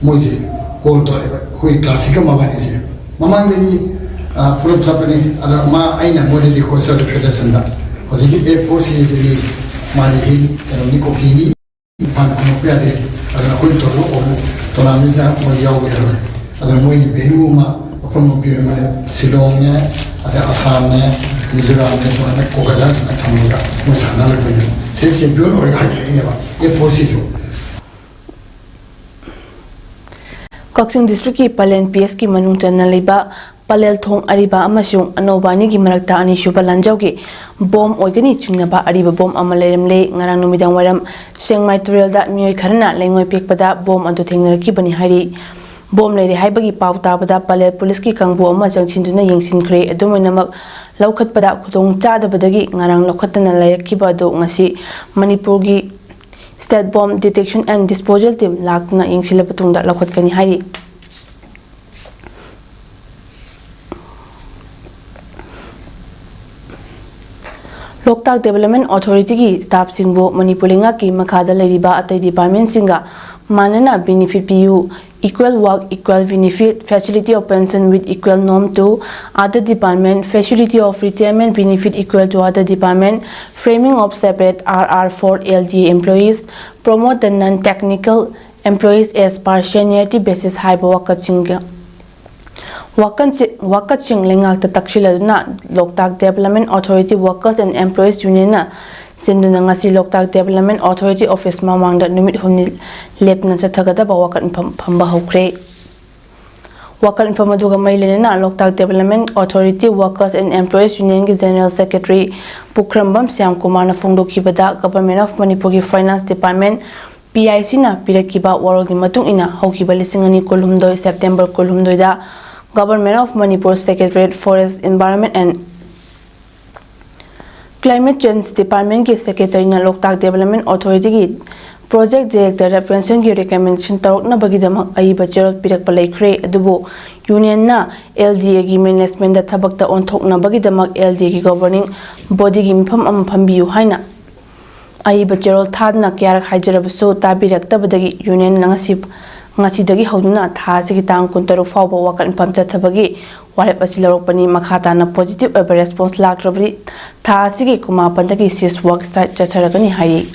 ꯃꯣꯏꯁꯦ call ꯇꯧꯔꯛꯑꯦꯕ, ꯑꯩꯈꯣꯏ classic ꯃꯕꯥꯅꯤꯁꯦ꯫ ꯃꯃꯥꯡꯗꯗꯤ, ꯑ, ꯄꯨꯂꯞ ꯆꯠꯄꯅꯤ꯫ ꯑꯗꯣ ꯃꯥ, ꯑꯩꯅ ꯃꯣꯏꯗ request ꯇꯧꯔꯦ federationꯗ, "ꯍꯧꯖꯤꯛꯀꯤ F four C ꯁꯤꯗꯤ ꯃꯥꯗꯤ ꯍꯤꯟ ꯀꯩꯅꯣꯅꯤ, ꯀꯣꯐꯤꯅꯤ, ꯏꯝꯐꯥꯜ ꯈꯨꯝꯃꯛꯄ ꯌꯥꯗꯦ꯫ ꯑꯗꯨꯅ ꯑꯩꯈꯣꯏꯅ ꯇꯧꯔꯒ ꯑꯃꯨꯛ tournamentꯁꯤꯗ ꯃꯣꯏ ꯌꯥꯎꯒꯦ ꯍꯥꯏꯔꯣꯏ꯫ ꯑꯗꯨꯅ ꯃꯣꯏꯒꯤ venue ꯑꯃ, ꯃꯐꯝ ꯑꯃ ꯄꯤꯔꯦ꯫ ꯃꯣꯏꯅ ꯁꯤꯂꯣꯡꯅꯦ, ꯑꯗꯩ ꯑꯁꯥꯝꯅꯦ, ꯃꯤꯖꯣꯔꯥꯝꯅꯦ, ꯁꯨꯃꯥꯏꯅ ꯀꯣꯀꯥꯖꯥ ꯁꯨꯃꯥꯏꯅ ꯊꯝꯃꯒ ꯃꯣꯏ ꯁꯥꯟꯅꯍꯜꯂꯛꯇꯣꯏꯅꯦ꯫ ꯁꯤ champion ꯑꯣꯏꯔꯒ ꯍꯥꯏꯒꯠꯂꯛꯏꯅꯦꯕ F four Cꯁꯨ"꯫ ꯀꯛꯆꯤꯡ districtꯀꯤ ꯄꯂꯦꯜ PSꯀꯤ ꯃꯅꯨꯡ ꯆꯟꯅ ꯂꯩꯕ ꯄꯂꯦꯜ ꯊꯣꯡ ꯑꯔꯤꯕ ꯑꯃꯁꯨꯡ ꯑꯅꯧꯕ ꯑꯅꯤꯒꯤ ꯃꯔꯛꯇ ꯑꯅꯤꯁꯨꯕ ꯂꯥꯟꯖꯥꯎꯒꯤ bomb ꯑꯣꯏꯒꯅꯤ ꯆꯤꯡꯅꯕ ꯑꯔꯤꯕ bomb ꯑꯃ ꯂꯩꯔꯝꯂꯦ꯫ ꯉꯔꯥꯡ ꯅꯨꯃꯤꯗꯥꯡ ꯋꯥꯏꯔꯝ ꯁꯦꯡꯃꯥꯏ ꯇꯨꯔꯦꯜꯗ ꯃꯤꯑꯣꯏ ꯈꯔꯅ ꯂꯩꯉꯣꯏ ꯄꯦꯛꯄꯗ bomb ꯑꯗꯨ ꯊꯦꯡꯅꯔꯛꯈꯤꯕꯅꯤ ꯍꯥꯏꯔꯤ꯫ Bomb ꯂꯩꯔꯦ ꯍꯥꯏꯕꯒꯤ ꯄꯥꯎ ꯇꯥꯕꯗ ꯄꯂꯦꯜ policeꯀꯤ ꯀꯥꯡꯕꯨ ꯑꯃ ꯆꯪꯁꯤꯟꯗꯨꯅ ꯌꯦꯡꯁꯤꯟꯈ꯭ꯔꯦ꯫ ꯑꯗꯨꯝ ꯑꯣꯏꯅꯃꯛ, ꯂꯧꯈꯠꯄꯗ ꯈꯨꯗꯣꯡ ꯆꯥꯗꯕꯗꯒꯤ ꯉꯔꯥꯡ ꯂꯧꯈꯠꯇꯅ ꯂꯩꯔꯛꯈꯤꯕ ꯑꯗꯨ ꯉꯁꯤ ꯃꯅꯤꯄꯨꯔꯒꯤ State Bomb Detection and Disposal Team ꯂꯥꯛꯇꯨꯅ ꯌꯦꯡꯁꯤꯜꯂꯕ ꯇꯨꯡꯗ ꯂꯧꯈꯠꯀꯅꯤ ꯍꯥꯏꯔꯤ꯫ ꯂꯣꯛꯇꯥꯛ ꯗꯦꯕꯂꯞꯃꯦꯟ ꯑꯣꯊꯣꯔꯤꯇꯤꯒꯤ ꯁ꯭ꯇꯥꯐꯁꯤꯡꯕꯨ ꯃꯅꯤꯄꯨꯔ ꯂꯩꯉꯥꯛꯀꯤ ꯃꯈꯥꯗ ꯂꯩꯔꯤꯕ ꯑꯇꯩ ꯗꯤꯄꯥꯔꯠꯃꯦꯟꯁꯤꯡꯒ ꯃꯥꯟꯅꯅ ꯕꯦꯅꯤꯐꯤꯠ ꯄꯤꯌꯨ, equal work, equal benefit, facility of pension with equal norm to other department, facility of retirement benefit equal to other department, framing of separate R R for L D A employees, promote the non-technical employees as per seniority basis ꯍꯥꯏꯕ ꯋꯥꯀꯠꯁꯤꯡꯒ ꯋꯥꯀꯠꯁꯤ-, ꯋꯥꯀꯠꯁꯤꯡ ꯂꯩꯉꯥꯛꯇ ꯇꯛꯁꯤꯜꯂꯗꯨꯅ ꯂꯣꯛꯇꯥꯛ development authority workers and employees ꯌꯨꯅꯤꯌꯟꯅ ꯁꯤꯟꯗꯨꯅ ꯉꯁꯤ ꯂꯣꯛꯇꯥꯛ development authority office ꯃꯃꯥꯡꯗ ꯅꯨꯃꯤꯠ ꯍꯨꯝꯅꯤ ꯂꯦꯞꯇꯅ ꯆꯠꯊꯒꯗꯕ ꯋꯥꯀꯠ ꯃꯤꯐꯝ ꯐꯝꯕ ꯍꯧꯈ꯭ꯔꯦ꯫ ꯋꯥꯀꯠ ꯃꯤꯐꯝ ꯑꯗꯨꯒ ꯃꯔꯤ ꯂꯩꯅꯅ Loktak development authority workers and employees ꯌꯨꯅꯤꯌꯟꯒꯤ ꯖꯦꯅꯔꯦꯜ ꯁꯦꯀ꯭ꯔꯦꯇꯔꯤ ꯄꯨꯈ꯭ꯔꯝꯕꯝ ꯁ꯭ꯌꯥꯝ ꯀꯨꯃꯥꯔꯅ ꯐꯣꯡꯗꯣꯛꯈꯤꯕꯗ, ꯒꯚꯔꯟꯃꯦꯟꯠ ꯑꯣꯐ ꯃꯅꯤꯄꯨꯔꯒꯤ ꯐꯥꯏꯅꯥꯟꯁ ꯗꯤꯄꯥꯔꯠꯃꯦꯟꯠ, ꯄꯤ ꯑꯥꯏ ꯁꯤꯅ ꯄꯤꯔꯛꯈꯤꯕ ꯋꯥꯔꯣꯜꯒꯤ ꯃꯇꯨꯡ ꯏꯟꯅ, ꯍꯧꯈꯤꯕ ꯂꯤꯁꯤꯡ ꯑꯅꯤ ꯀꯨꯟꯍꯨꯝꯗꯣꯏ ꯁꯦꯞꯇꯦꯝꯕꯔ ꯀꯨꯟꯍꯨꯝꯗꯣꯏꯗ Government of Manipur Secretariat Forest Environment and Climate Change Departmentꯀꯤ ꯁꯦꯀ꯭ꯔꯦꯇꯔꯤꯅ ꯂꯣꯛꯇꯥꯛ ꯗꯦꯕꯂꯞꯃꯦꯟ ꯑꯣꯊꯣꯔꯤꯇꯤꯒꯤ ꯄ꯭ꯔꯣꯖꯦꯛ ꯗꯤꯔꯦꯛꯇꯔꯗ ꯄꯦꯟꯁꯟꯒꯤ ꯔꯤꯀꯃꯦꯟꯗꯦꯁꯟ ꯇꯧꯔꯛꯅꯕꯒꯤꯗꯃꯛ ꯑꯏꯕ ꯆꯦꯔꯣꯜ ꯄꯤꯔꯛꯄ ꯂꯩꯈ꯭ꯔꯦ꯫ ꯑꯗꯨꯕꯨ ꯌꯨꯅꯤꯌꯟꯅ ꯑꯦꯜ ꯗꯤ ꯑꯦꯒꯤ ꯃꯦꯅꯦꯖꯃꯦꯟꯗ ꯊꯕꯛꯇ ꯑꯣꯟꯊꯣꯛꯅꯕꯒꯤꯗꯃꯛ ꯑꯦꯜ ꯗꯤ ꯑꯦꯒꯤ ꯒꯣꯕꯔꯅꯤꯡ ꯕꯣꯗꯤꯒꯤ ꯃꯤꯐꯝ ꯑꯃ ꯐꯝꯕꯤꯌꯨ ꯍꯥꯏꯅ ꯑꯏꯕ ꯆꯦꯔꯣꯜ ꯊꯥꯗꯨꯅ ꯀꯌꯥꯔꯛ ꯍꯥꯏꯖꯔꯕꯁꯨ ꯇꯥꯕꯤꯔꯛꯇꯕꯗꯒꯤ ꯌꯨꯅꯤꯌꯟꯅ ꯉꯁꯤ, ꯉꯁꯤꯗꯒꯤ ꯍꯧꯗꯨꯅ ꯊꯥ ꯑꯁꯤꯒꯤ ꯇꯥꯡ ꯀꯨꯟꯇꯔꯨꯛ ꯐꯥꯎꯕ ꯋꯥꯀꯠ ꯃꯤꯐꯝ ꯆꯠꯊꯕꯒꯤ ꯋꯥꯔꯦꯞ ꯑꯁꯤ ꯂꯧꯔꯛꯄꯅꯤ꯫ ꯃꯈꯥ ꯇꯥꯅ ꯄꯣꯖꯤꯇꯤꯚ ꯑꯣꯏꯕ ꯔꯦꯁꯄꯣꯟꯁ ꯂꯥꯛꯇ꯭ꯔꯕꯗꯤ ꯊꯥ ꯑꯁꯤꯒꯤ ꯀꯨꯟꯃꯥꯄꯟꯗꯒꯤ ꯁꯤꯁ ꯋꯥꯛ ꯁ꯭ꯇꯥꯔꯠ ꯆꯠꯊꯔꯒꯅꯤ ꯍꯥꯏꯔꯤ꯫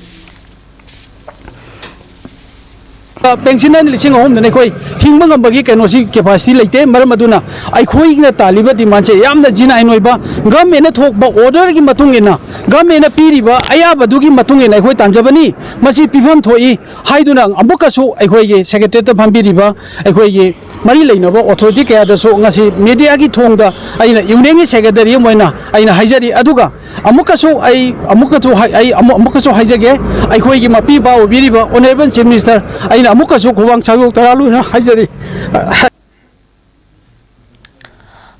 ꯄꯦꯟꯁꯟ ꯂꯤꯁꯤꯡ ꯑꯍꯨꯝꯗꯅ ꯑꯩꯈꯣꯏ ꯍꯤꯡꯕ ꯉꯝꯕꯒꯤ ꯀꯩꯅꯣꯁꯤ, ꯀꯦꯄꯥꯁꯤꯇꯤ ꯂꯩꯇꯦ꯫ ꯃꯔꯝ ꯑꯗꯨꯅ ꯑꯩꯈꯣꯏꯅ ꯇꯥꯜꯂꯤꯕ ꯗꯤꯃꯥꯟꯁꯦ ꯌꯥꯝꯅ ꯖꯤꯅꯥꯏꯟ ꯑꯣꯏꯕ, ꯒꯚꯔꯟꯃꯦꯟꯠꯅ ꯊꯣꯛꯄ ꯑꯣꯔꯗꯔꯒꯤ ꯃꯇꯨꯡ ꯏꯟꯅ, ꯒꯚꯔꯟꯃꯦꯟꯠꯅ ꯄꯤꯔꯤꯕ ꯑꯌꯥꯕꯗꯨꯒꯤ ꯃꯇꯨꯡ ꯏꯟꯅ ꯑꯩꯈꯣꯏ ꯇꯥꯟꯖꯕꯅꯤ꯫ ꯃꯁꯤ ꯄꯤꯐꯝ ꯊꯣꯛꯏ ꯍꯥꯏꯗꯨꯅ ꯑꯃꯨꯛꯀꯁꯨ ꯑꯩꯈꯣꯏꯒꯤ ꯁꯦꯀ꯭ꯔꯦꯇꯔꯤꯌꯦꯠꯇ ꯐꯝꯕꯤꯔꯤꯕ ꯑꯩꯈꯣꯏꯒꯤ ꯃꯔꯤ ꯂꯩꯅꯕ ꯑꯣꯊꯣꯔꯤꯇꯤ ꯀꯌꯥꯗꯁꯨ ꯉꯁꯤ ꯃꯦꯗꯤꯌꯥꯒꯤ ꯊꯣꯡꯗ ꯑꯩꯅ ꯌꯨꯅꯤꯌꯟꯒꯤ ꯁꯦꯀ꯭ꯔꯦꯇꯔꯤ ꯑꯃ ꯑꯣꯏꯅ ꯑꯩꯅ ꯍꯥꯏꯖꯔꯤ꯫ ꯑꯗꯨꯒ ꯑꯃꯨꯛꯀꯁꯨ ꯑꯩ, ꯑꯃꯨꯛꯀꯁꯨ ꯍꯥꯏ-, ꯑꯩ ꯑꯃꯨꯛ, ꯑꯃꯨꯛꯀꯁꯨ ꯍꯥꯏꯖꯒꯦ, ꯑꯩꯈꯣꯏꯒꯤ ꯃꯄꯤ ꯏꯄꯥ ꯑꯣꯏꯕꯤꯔꯤꯕ ꯑꯣꯅꯔꯦꯕꯜ ꯆꯤꯐ ꯃꯤꯅꯤꯁꯇꯔ, ꯑꯩꯅ ꯑꯃꯨꯛꯀꯁꯨ ꯈꯨꯕꯥꯛ ꯁꯥꯡꯗꯣꯛ ꯇꯔꯥ ꯂꯣꯏꯅ ꯍꯥꯏꯖꯔꯤ꯫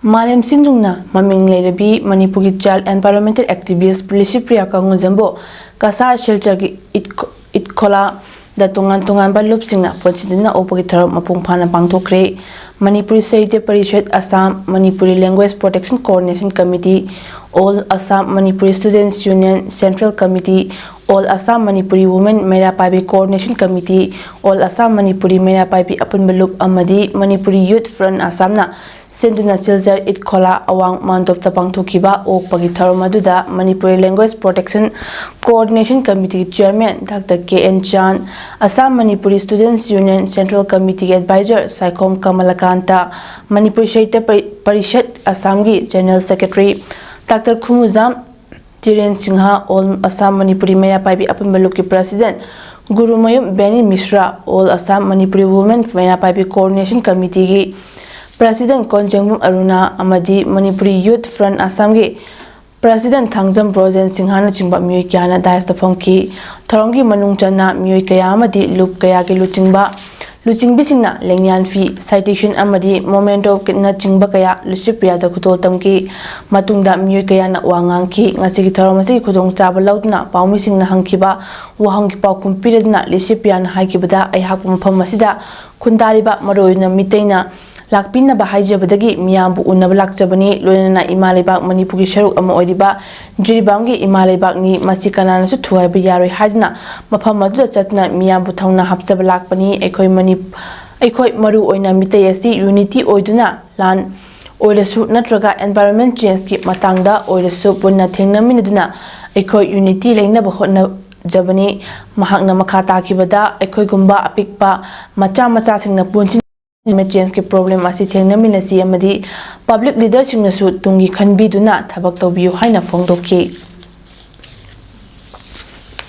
ꯃꯥꯂꯦꯝ ꯁꯤꯟ ꯊꯨꯡꯅ ꯃꯃꯤꯡ ꯂꯩꯔꯕꯤ ꯃꯅꯤꯄꯨꯔꯒꯤ ꯆꯥꯏꯜ ꯑꯦꯟꯚꯥꯏꯔꯣꯟꯃꯦꯟꯇꯦꯜ ꯑꯦꯛꯇꯤꯚꯤꯁ ꯂꯤꯁꯤꯄ꯭ꯔꯤꯌꯥ ꯀꯪꯒꯨꯖꯝꯕꯨ ꯀꯁꯥꯔ ꯁꯤꯜꯆꯔꯒꯤ ꯏꯠꯈꯣ-, ꯏꯠꯈꯣꯂꯥ ꯇꯣꯉꯥꯟ ꯇꯣꯉꯥꯟꯕ ꯂꯨꯞꯁꯤꯡꯅ ꯄꯨꯟꯁꯤꯟꯗꯨꯅ ꯑꯣꯛꯄꯒꯤ ꯊꯧꯔꯝ ꯃꯄꯨꯡ ꯐꯥꯅ ꯄꯥꯡꯊꯣꯛꯈ꯭ꯔꯦ꯫ Manipuri Sahitya Parishad Assam, Manipuri language protection coordination committee, all Assam Manipuri students union central committee, all Assam Manipuri women Meira Paibi coordination committee, all Assam Manipuri Meira Paibi ꯑꯄꯨꯟꯕ ꯂꯨꯞ ꯑꯃꯗꯤ ꯃꯅꯤꯄꯨꯔꯤ ꯌꯨꯊ ꯐ꯭ꯔꯟꯠ ꯑꯁꯥꯝꯅ ꯁꯤꯟꯗꯨꯅ ꯁꯤꯜꯆꯔ ꯏꯠꯈꯣꯂꯥ ꯑꯋꯥꯡ ꯃꯥꯟꯗꯣꯞꯇ ꯄꯥꯡꯊꯣꯛꯈꯤꯕ ꯑꯣꯛꯄꯒꯤ ꯊꯧꯔꯝ ꯑꯗꯨꯗ ꯃꯅꯤꯄꯨꯔꯤ ꯂꯦꯡꯒ꯭ꯋꯦꯖ ꯄ꯭ꯔꯣꯇꯦꯛꯁꯟ ꯀꯣꯑꯣꯔꯗꯤꯅꯦꯁꯟ ꯀꯃꯤꯇꯤꯒꯤ chairman doctor K N Chan, Assam Manipuri students union central ꯀꯃꯤꯇꯤꯒꯤ ꯑꯦꯗꯚꯥꯏꯖꯔ ꯁꯥꯏꯈꯣꯝ ꯀꯃꯂꯀꯥꯟꯇ, ꯃꯅꯤꯄꯨꯔꯤ ꯁꯥꯍꯤꯇ꯭ꯌ ꯄꯔꯤ-, ꯄꯔꯤꯁꯠ ꯑꯁꯥꯝꯒꯤ general secretary doctor Khumujam Tiren Singh, all Assam Manipuri Meira Paibi ꯑꯄꯨꯟꯕ ꯂꯨꯞꯀꯤ president Gurumayum Beni Mishra, all Assam Manipuri women Meira Paibi coordination ꯀꯃꯤꯇꯤꯒꯤ ꯄ꯭ꯔꯁꯤꯗꯦꯟꯠ ꯀꯣꯟꯖꯦꯡꯕꯝ ꯑꯔꯨꯅꯥ ꯑꯃꯗꯤ ꯃꯅꯤꯄꯨꯔꯤ ꯌꯨꯊ ꯐ꯭ꯔꯟꯠ ꯑꯁꯥꯝꯒꯤ ꯄ꯭ꯔꯁꯤꯗꯦꯟꯠ ꯊꯥꯡꯖꯝ ꯕ꯭ꯔꯣꯖꯦꯟ ꯁꯤꯡꯍꯅꯆꯤꯡꯕ ꯃꯤꯑꯣꯏ ꯀꯌꯥꯅ ꯗꯥꯏꯁꯇ ꯐꯝꯈꯤ꯫ ꯊꯧꯔꯝꯒꯤ ꯃꯅꯨꯡ ꯆꯟꯅ ꯃꯤꯑꯣꯏ ꯀꯌꯥ ꯑꯃꯗꯤ ꯂꯨꯞ ꯀꯌꯥꯒꯤ ꯂꯨꯆꯤꯡꯕ, ꯂꯨꯆꯤꯡꯕꯤꯁꯤꯡꯅ ꯂꯦꯡꯌꯥꯟ ꯐꯤ, ꯁꯥꯏꯇꯦꯁꯟ ꯑꯃꯗꯤ ꯃꯣꯃꯦꯟꯇꯣꯅꯆꯤꯡꯕ ꯀꯌꯥ ꯂꯨꯁꯤꯄ꯭ꯔꯤꯌꯥꯗ ꯈꯨꯗꯣꯜ ꯇꯝꯈꯤ꯫ ꯃꯇꯨꯡꯗ ꯃꯤꯑꯣꯏ ꯀꯌꯥꯅ ꯋꯥ ꯉꯥꯡꯈꯤ꯫ ꯉꯁꯤꯒꯤ ꯊꯧꯔꯝ ꯑꯁꯤꯒꯤ ꯈꯨꯗꯣꯡꯆꯥꯕ ꯂꯧꯗꯨꯅ ꯄꯥꯎꯃꯤꯁꯤꯡꯅ ꯍꯪꯈꯤꯕ ꯋꯥꯍꯪꯒꯤ ꯄꯥꯎꯈꯨꯝ ꯄꯤꯔꯗꯨꯅ ꯂꯨꯁꯤꯄ꯭ꯔꯤꯌꯥꯅ ꯍꯥꯏꯈꯤꯕꯗ, ꯑꯩꯍꯥꯛꯄꯨ ꯃꯐꯝ ꯑꯁꯤꯗ ꯈꯨꯟꯗꯥꯔꯤꯕ ꯃꯔꯨꯑꯣꯏꯅ ꯃꯤꯇꯩꯅ ꯂꯥꯛꯄꯤꯅꯕ ꯍꯥꯏꯖꯕꯗꯒꯤ ꯃꯤꯌꯥꯝꯕꯨ ꯎꯅꯕ ꯂꯥꯛꯆꯕꯅꯤ꯫ ꯂꯣꯏꯅꯅ ꯏꯃꯥ ꯂꯩꯕꯥꯛ ꯃꯅꯤꯄꯨꯔꯒꯤ ꯁꯔꯨꯛ ꯑꯃ ꯑꯣꯏꯔꯤꯕ ꯖꯤꯔꯤꯕꯥꯝꯒꯤ ꯏꯃꯥ ꯂꯩꯕꯥꯛꯅꯤ꯫ ꯃꯁꯤ ꯀꯅꯥꯅꯁꯨ ꯊꯨꯒꯥꯏꯕ ꯌꯥꯔꯣꯏ ꯍꯥꯏꯗꯨꯅ ꯃꯐꯝ ꯑꯗꯨꯗ ꯆꯠꯇꯨꯅ ꯃꯤꯌꯥꯝꯕꯨ ꯊꯧꯅꯥ ꯍꯥꯞꯆꯕ ꯂꯥꯛꯄꯅꯤ꯫ ꯑꯩꯈꯣꯏ ꯃꯅꯤ-, ꯑꯩꯈꯣꯏ ꯃꯔꯨ ꯑꯣꯏꯅ ꯃꯤꯇꯩ ꯑꯁꯤ ꯌꯨꯅꯤꯇꯤ ꯑꯣꯏꯗꯨꯅ ꯂꯥꯟ ꯑꯣꯏꯔꯁꯨ ꯅꯠꯇ꯭ꯔꯒ ꯑꯦꯟꯚꯥꯏꯔꯣꯟꯃꯦꯟ ꯆꯦꯟꯖꯀꯤ ꯃꯇꯥꯡꯗ ꯑꯣꯏꯔꯁꯨ ꯄꯨꯟꯅ ꯊꯦꯡꯅꯃꯤꯟꯅꯗꯨꯅ ꯑꯩꯈꯣꯏ ꯌꯨꯅꯤꯇꯤ ꯂꯩꯅꯕ ꯍꯣꯠꯅꯖꯕꯅꯤ꯫ ꯃꯍꯥꯛꯅ ꯃꯈꯥ ꯇꯥꯈꯤꯕꯗ, ꯑꯩꯈꯣꯏꯒꯨꯝꯕ ꯑꯄꯤꯛꯄ ꯃꯆꯥ ꯃꯆꯥꯁꯤꯡꯅ ꯄꯨꯟꯁꯤ ꯀ꯭ꯂꯥꯏꯃꯦꯠ ꯆꯦꯟꯖꯀꯤ ꯄ꯭ꯔꯣꯕ꯭ꯂꯦꯝ ꯑꯁꯤ ꯊꯦꯡꯅꯃꯤꯟꯅꯁꯤ ꯑꯃꯗꯤ ꯄꯕ꯭ꯂꯤꯛ ꯂꯤꯗꯔꯁꯤꯡꯅꯁꯨ ꯇꯨꯡꯒꯤ ꯈꯟꯕꯤꯗꯨꯅ ꯊꯕꯛ ꯇꯧꯕꯤꯌꯨ ꯍꯥꯏꯅ ꯐꯣꯡꯗꯣꯛꯈꯤ꯫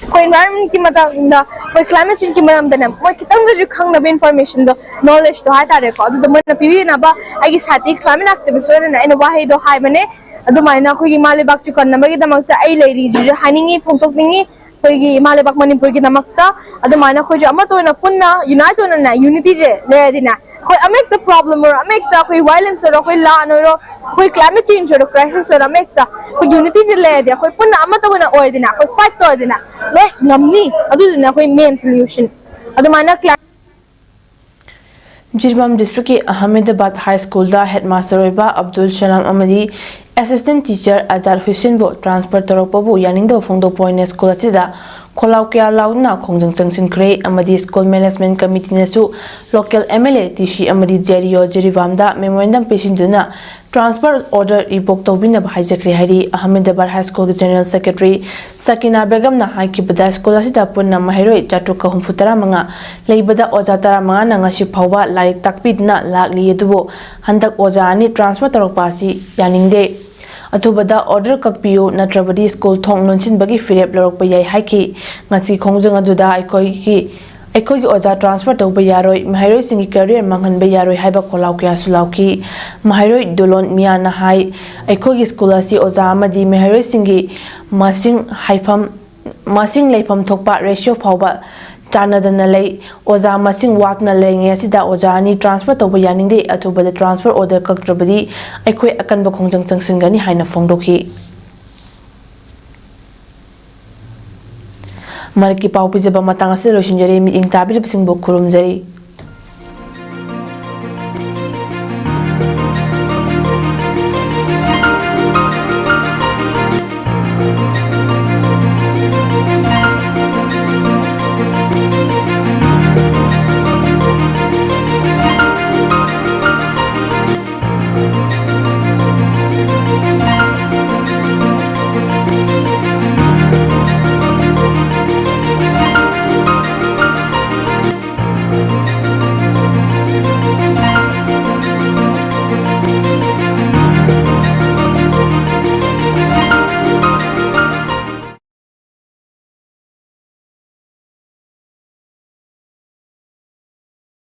ꯑꯩꯈꯣꯏ ꯏꯟꯚꯥꯏꯔꯣꯟꯃꯦꯟꯀꯤ ꯃꯇꯥꯡꯗ, ꯑꯩꯈꯣꯏ ꯀ꯭ꯂꯥꯏꯃꯦꯠ ꯆꯦꯟꯖꯀꯤ ꯃꯔꯝꯗꯅꯦ, ꯃꯣꯏ ꯈꯤꯇꯪꯗꯁꯨ ꯈꯪꯅꯕ ꯏꯟꯐꯣꯔꯃꯦꯁꯟꯗꯣ, ꯅꯣꯂꯦꯖꯇꯣ ꯍꯥꯏꯇꯥꯔꯦꯀꯣ, ꯑꯗꯨꯗꯣ ꯃꯣꯏꯅ ꯄꯤꯕꯤꯅꯕ ꯑꯩꯒꯤ ꯁꯥꯏꯠꯇꯒꯤ ꯀ꯭ꯂꯥꯏꯃꯦꯠ ꯑꯦꯛꯇꯤꯚꯤꯁ ꯑꯣꯏꯅ ꯑꯩꯅ ꯋꯥꯍꯩꯗꯣ ꯍꯥꯏꯕꯅꯦ꯫ ꯑꯗꯨꯃꯥꯏꯅ ꯑꯩꯈꯣꯏꯒꯤ ꯏꯃꯥ ꯂꯩꯕꯥꯛꯁꯦ ꯀꯟꯅꯕꯒꯤꯗꯃꯛꯇ ꯑꯩ ꯂꯩꯔꯤꯁꯤꯁꯨ ꯍꯥꯏꯅꯤꯡꯉꯤ, ꯐꯣꯡꯗꯣꯛꯅꯤꯡꯉꯤ꯫ ꯑꯩꯈꯣꯏꯒꯤ ꯏꯃꯥ ꯂꯩꯕꯥꯛ ꯃꯅꯤꯄꯨꯔꯒꯤꯗꯃꯛꯇ ꯑꯗꯨꯃꯥꯏꯅ ꯑꯩꯈꯣꯏꯁꯨ ꯑꯃꯠꯇ ꯑꯣꯏꯅ ꯄꯨꯟꯅ ꯌꯨꯅꯥꯏꯠ ꯑꯣꯏꯅꯅꯦ, ꯌꯨꯅꯤꯇꯤꯁꯦ ꯂꯩꯔꯗꯤꯅꯦ, ꯑꯩꯈꯣꯏ ꯑꯃ ꯍꯦꯛꯇ ꯄ꯭ꯔꯣꯕ꯭ꯂꯦꯝ ꯑꯣꯏꯔꯣ, ꯑꯃ ꯍꯦꯛꯇ ꯑꯩꯈꯣꯏ ꯚꯥꯏꯂꯦꯟꯁ ꯑꯣꯏꯔꯣ, ꯑꯩꯈꯣꯏ ꯂꯥꯟ ꯑꯣꯏꯔꯣ, ꯑꯩꯈꯣꯏ climate change ꯑꯣꯏꯔꯣ, crisis ꯑꯣꯏꯔꯣ, ꯑꯃ ꯍꯦꯛꯇ ꯑꯩꯈꯣꯏ unity ꯗ ꯂꯩꯔꯗꯤ, ꯑꯩꯈꯣꯏ ꯄꯨꯟꯅ ꯑꯃꯠꯇ ꯑꯣꯏꯅ ꯑꯣꯏꯗꯅ, ꯑꯩꯈꯣꯏ fight ꯇꯧꯔꯗꯅ ꯂꯣꯏ ꯉꯝꯅꯤ꯫ ꯑꯗꯨꯗꯨꯅ ꯑꯩꯈꯣꯏ main solution ꯑꯗꯨꯃꯥꯏꯅ climate ꯖꯤꯔꯤꯕꯥꯝ ꯗꯤꯁꯇ꯭ꯔꯤꯛꯀꯤ ꯑꯍꯃꯦꯗꯕꯥꯗ ꯍꯥꯏ ꯁ꯭ꯀꯨꯜꯗ ꯍꯦꯗꯃꯥꯁꯇꯔ ꯑꯣꯏꯕ ꯑꯕꯗꯨꯜ ꯁꯂꯥꯝ ꯑꯃꯗꯤ ꯑꯦꯁꯤꯁꯇꯦꯟꯠ ꯇꯤꯆꯔ ꯑꯖꯥꯗ ꯍꯨꯁꯦꯟꯕꯨ ꯇ꯭ꯔꯥꯟꯁꯐꯔ ꯇꯧꯔꯛꯄꯕꯨ ꯌꯥꯅꯤꯡꯗꯕ ꯐꯣꯡꯗꯣꯛꯄ ꯑꯣꯏꯅ ꯁ꯭ꯀꯨꯜ ꯑꯁꯤꯗ ꯈꯣꯜꯂꯥꯎ ꯀꯌꯥ ꯂꯥꯎꯗꯨꯅ ꯈꯣꯡꯖꯪ ꯆꯪꯁꯤꯟꯈ꯭ꯔꯦ ꯑꯃꯗꯤ ꯁ꯭ꯀꯨꯜ ꯃꯦꯅꯦꯖꯃꯦꯟꯠ ꯀꯃꯤꯇꯤꯅꯁꯨ local M L A, D C ꯑꯃꯗꯤ ꯖꯦ ꯗꯤ ꯑꯣ ꯖꯤꯔꯤꯕꯥꯝꯗ ꯃꯦꯃꯣꯔꯦꯟꯗꯝ ꯄꯤꯁꯤꯟꯗꯨꯅ ꯇ꯭ꯔꯥꯟꯁꯐꯔ ꯑꯣꯔꯗꯔ ꯔꯤꯚꯣꯛ ꯇꯧꯕꯤꯅꯕ ꯍꯥꯏꯖꯈ꯭ꯔꯦ ꯍꯥꯏꯔꯤ꯫ ꯑꯍꯃꯦꯗꯕꯥꯗ ꯍꯥꯏ ꯁ꯭ꯀꯨꯜꯒꯤ ꯖꯦꯅꯔꯦꯜ ꯁꯦꯀ꯭ꯔꯦꯇꯔꯤ ꯁꯀꯤꯅꯥ ꯕꯦꯒꯝꯅ ꯍꯥꯏꯈꯤꯕꯗ, ꯁ꯭ꯀꯨꯜ ꯑꯁꯤꯗ ꯄꯨꯟꯅ ꯃꯍꯩꯔꯣꯏ ꯆꯥꯇ꯭ꯔꯨꯛꯀ ꯍꯨꯝꯐꯨ ꯇꯔꯥ ꯃꯉꯥ ꯂꯩꯕꯗ ꯑꯣꯖꯥ ꯇꯔꯥꯃꯉꯥꯅ ꯉꯁꯤ ꯐꯥꯎꯕ ꯂꯥꯏꯔꯤꯛ ꯇꯥꯛꯄꯤꯗꯨꯅ ꯂꯥꯛꯂꯤ꯫ ꯑꯗꯨꯕꯨ ꯍꯟꯗꯛ ꯑꯣꯖꯥ ꯑꯅꯤ ꯇ꯭ꯔꯥꯟꯁꯐꯔ ꯇꯧꯔꯛꯄ ꯑꯁꯤ ꯌꯥꯅꯤꯡꯗꯦ꯫ ꯑꯊꯨꯕꯗ ꯑꯣꯔꯗꯔ ꯀꯛꯄꯤꯌꯨ, ꯅꯠꯇ꯭ꯔꯕꯗꯤ ꯁ꯭ꯀꯨꯜ ꯊꯣꯡ ꯂꯣꯟꯁꯤꯟꯕꯒꯤ ꯐꯤꯔꯦꯞ ꯂꯧꯔꯛꯄ ꯌꯥꯏ ꯍꯥꯏꯈꯤ꯫ ꯉꯁꯤ ꯈꯣꯡꯖꯪ ꯑꯗꯨꯗ ꯑꯩꯈꯣꯏꯒꯤ ꯑꯩꯈꯣꯏꯒꯤ ꯑꯣꯖꯥ ꯇ꯭ꯔꯥꯟꯁꯐꯔ ꯇꯧꯕ ꯌꯥꯔꯣꯏ, ꯃꯍꯩꯔꯣꯏꯁꯤꯡꯒꯤ ꯀꯦꯔꯤꯌꯔ ꯃꯥꯡꯍꯟꯕ ꯌꯥꯔꯣꯏ ꯍꯥꯏꯕ ꯈꯣꯜꯂꯥꯎ ꯀꯌꯥꯁꯨ ꯂꯥꯎꯈꯤ꯫ ꯃꯍꯩꯔꯣꯏ ꯗꯣꯂꯣꯟ ꯃꯤꯌꯥꯅ ꯍꯥꯏ, ꯑꯩꯈꯣꯏꯒꯤ ꯁ꯭ꯀꯨꯜ ꯑꯁꯤ ꯑꯣꯖꯥ ꯑꯃꯗꯤ ꯃꯍꯩꯔꯣꯏꯁꯤꯡꯒꯤ ꯃꯁꯤꯡ ꯍꯥꯏꯐꯝ ꯃꯁꯤꯡ ꯂꯩꯐꯝ ꯊꯣꯛꯄ ꯔꯦꯁꯤꯑꯣ ꯐꯥꯎꯕ ꯆꯥꯟꯅꯗꯅ ꯂꯩ꯫ ꯑꯣꯖꯥ ꯃꯁꯤꯡ ꯋꯥꯠꯅ ꯂꯩꯔꯤꯉꯩ ꯑꯁꯤꯗ ꯑꯣꯖꯥ ꯑꯅꯤ ꯇ꯭ꯔꯥꯟꯁꯐꯔ ꯇꯧꯕ ꯌꯥꯅꯤꯡꯗꯦ꯫ ꯑꯊꯨꯕꯗ ꯇ꯭ꯔꯥꯟꯁꯐꯔ ꯑꯣꯔꯗꯔ ꯀꯛꯇ꯭ꯔꯕꯗꯤ ꯑꯩꯈꯣꯏ ꯑꯀꯟꯕ ꯈꯣꯡꯖꯪ ꯆꯪꯁꯤꯟꯒꯅꯤ ꯍꯥꯏꯅ ꯐꯣꯡꯗꯣꯛꯈꯤ꯫ ꯃꯔꯛꯀꯤ ꯄꯥꯎ ꯄꯤꯖꯕ ꯃꯇꯥꯡ ꯑꯁꯤꯗ ꯂꯣꯏꯁꯤꯟꯖꯔꯦ꯫ ꯃꯤꯠꯌꯦꯡ ꯇꯥꯕꯤꯔꯤꯕꯁꯤꯡꯕꯨ ꯈꯨꯔꯨꯝꯖꯔꯤ꯫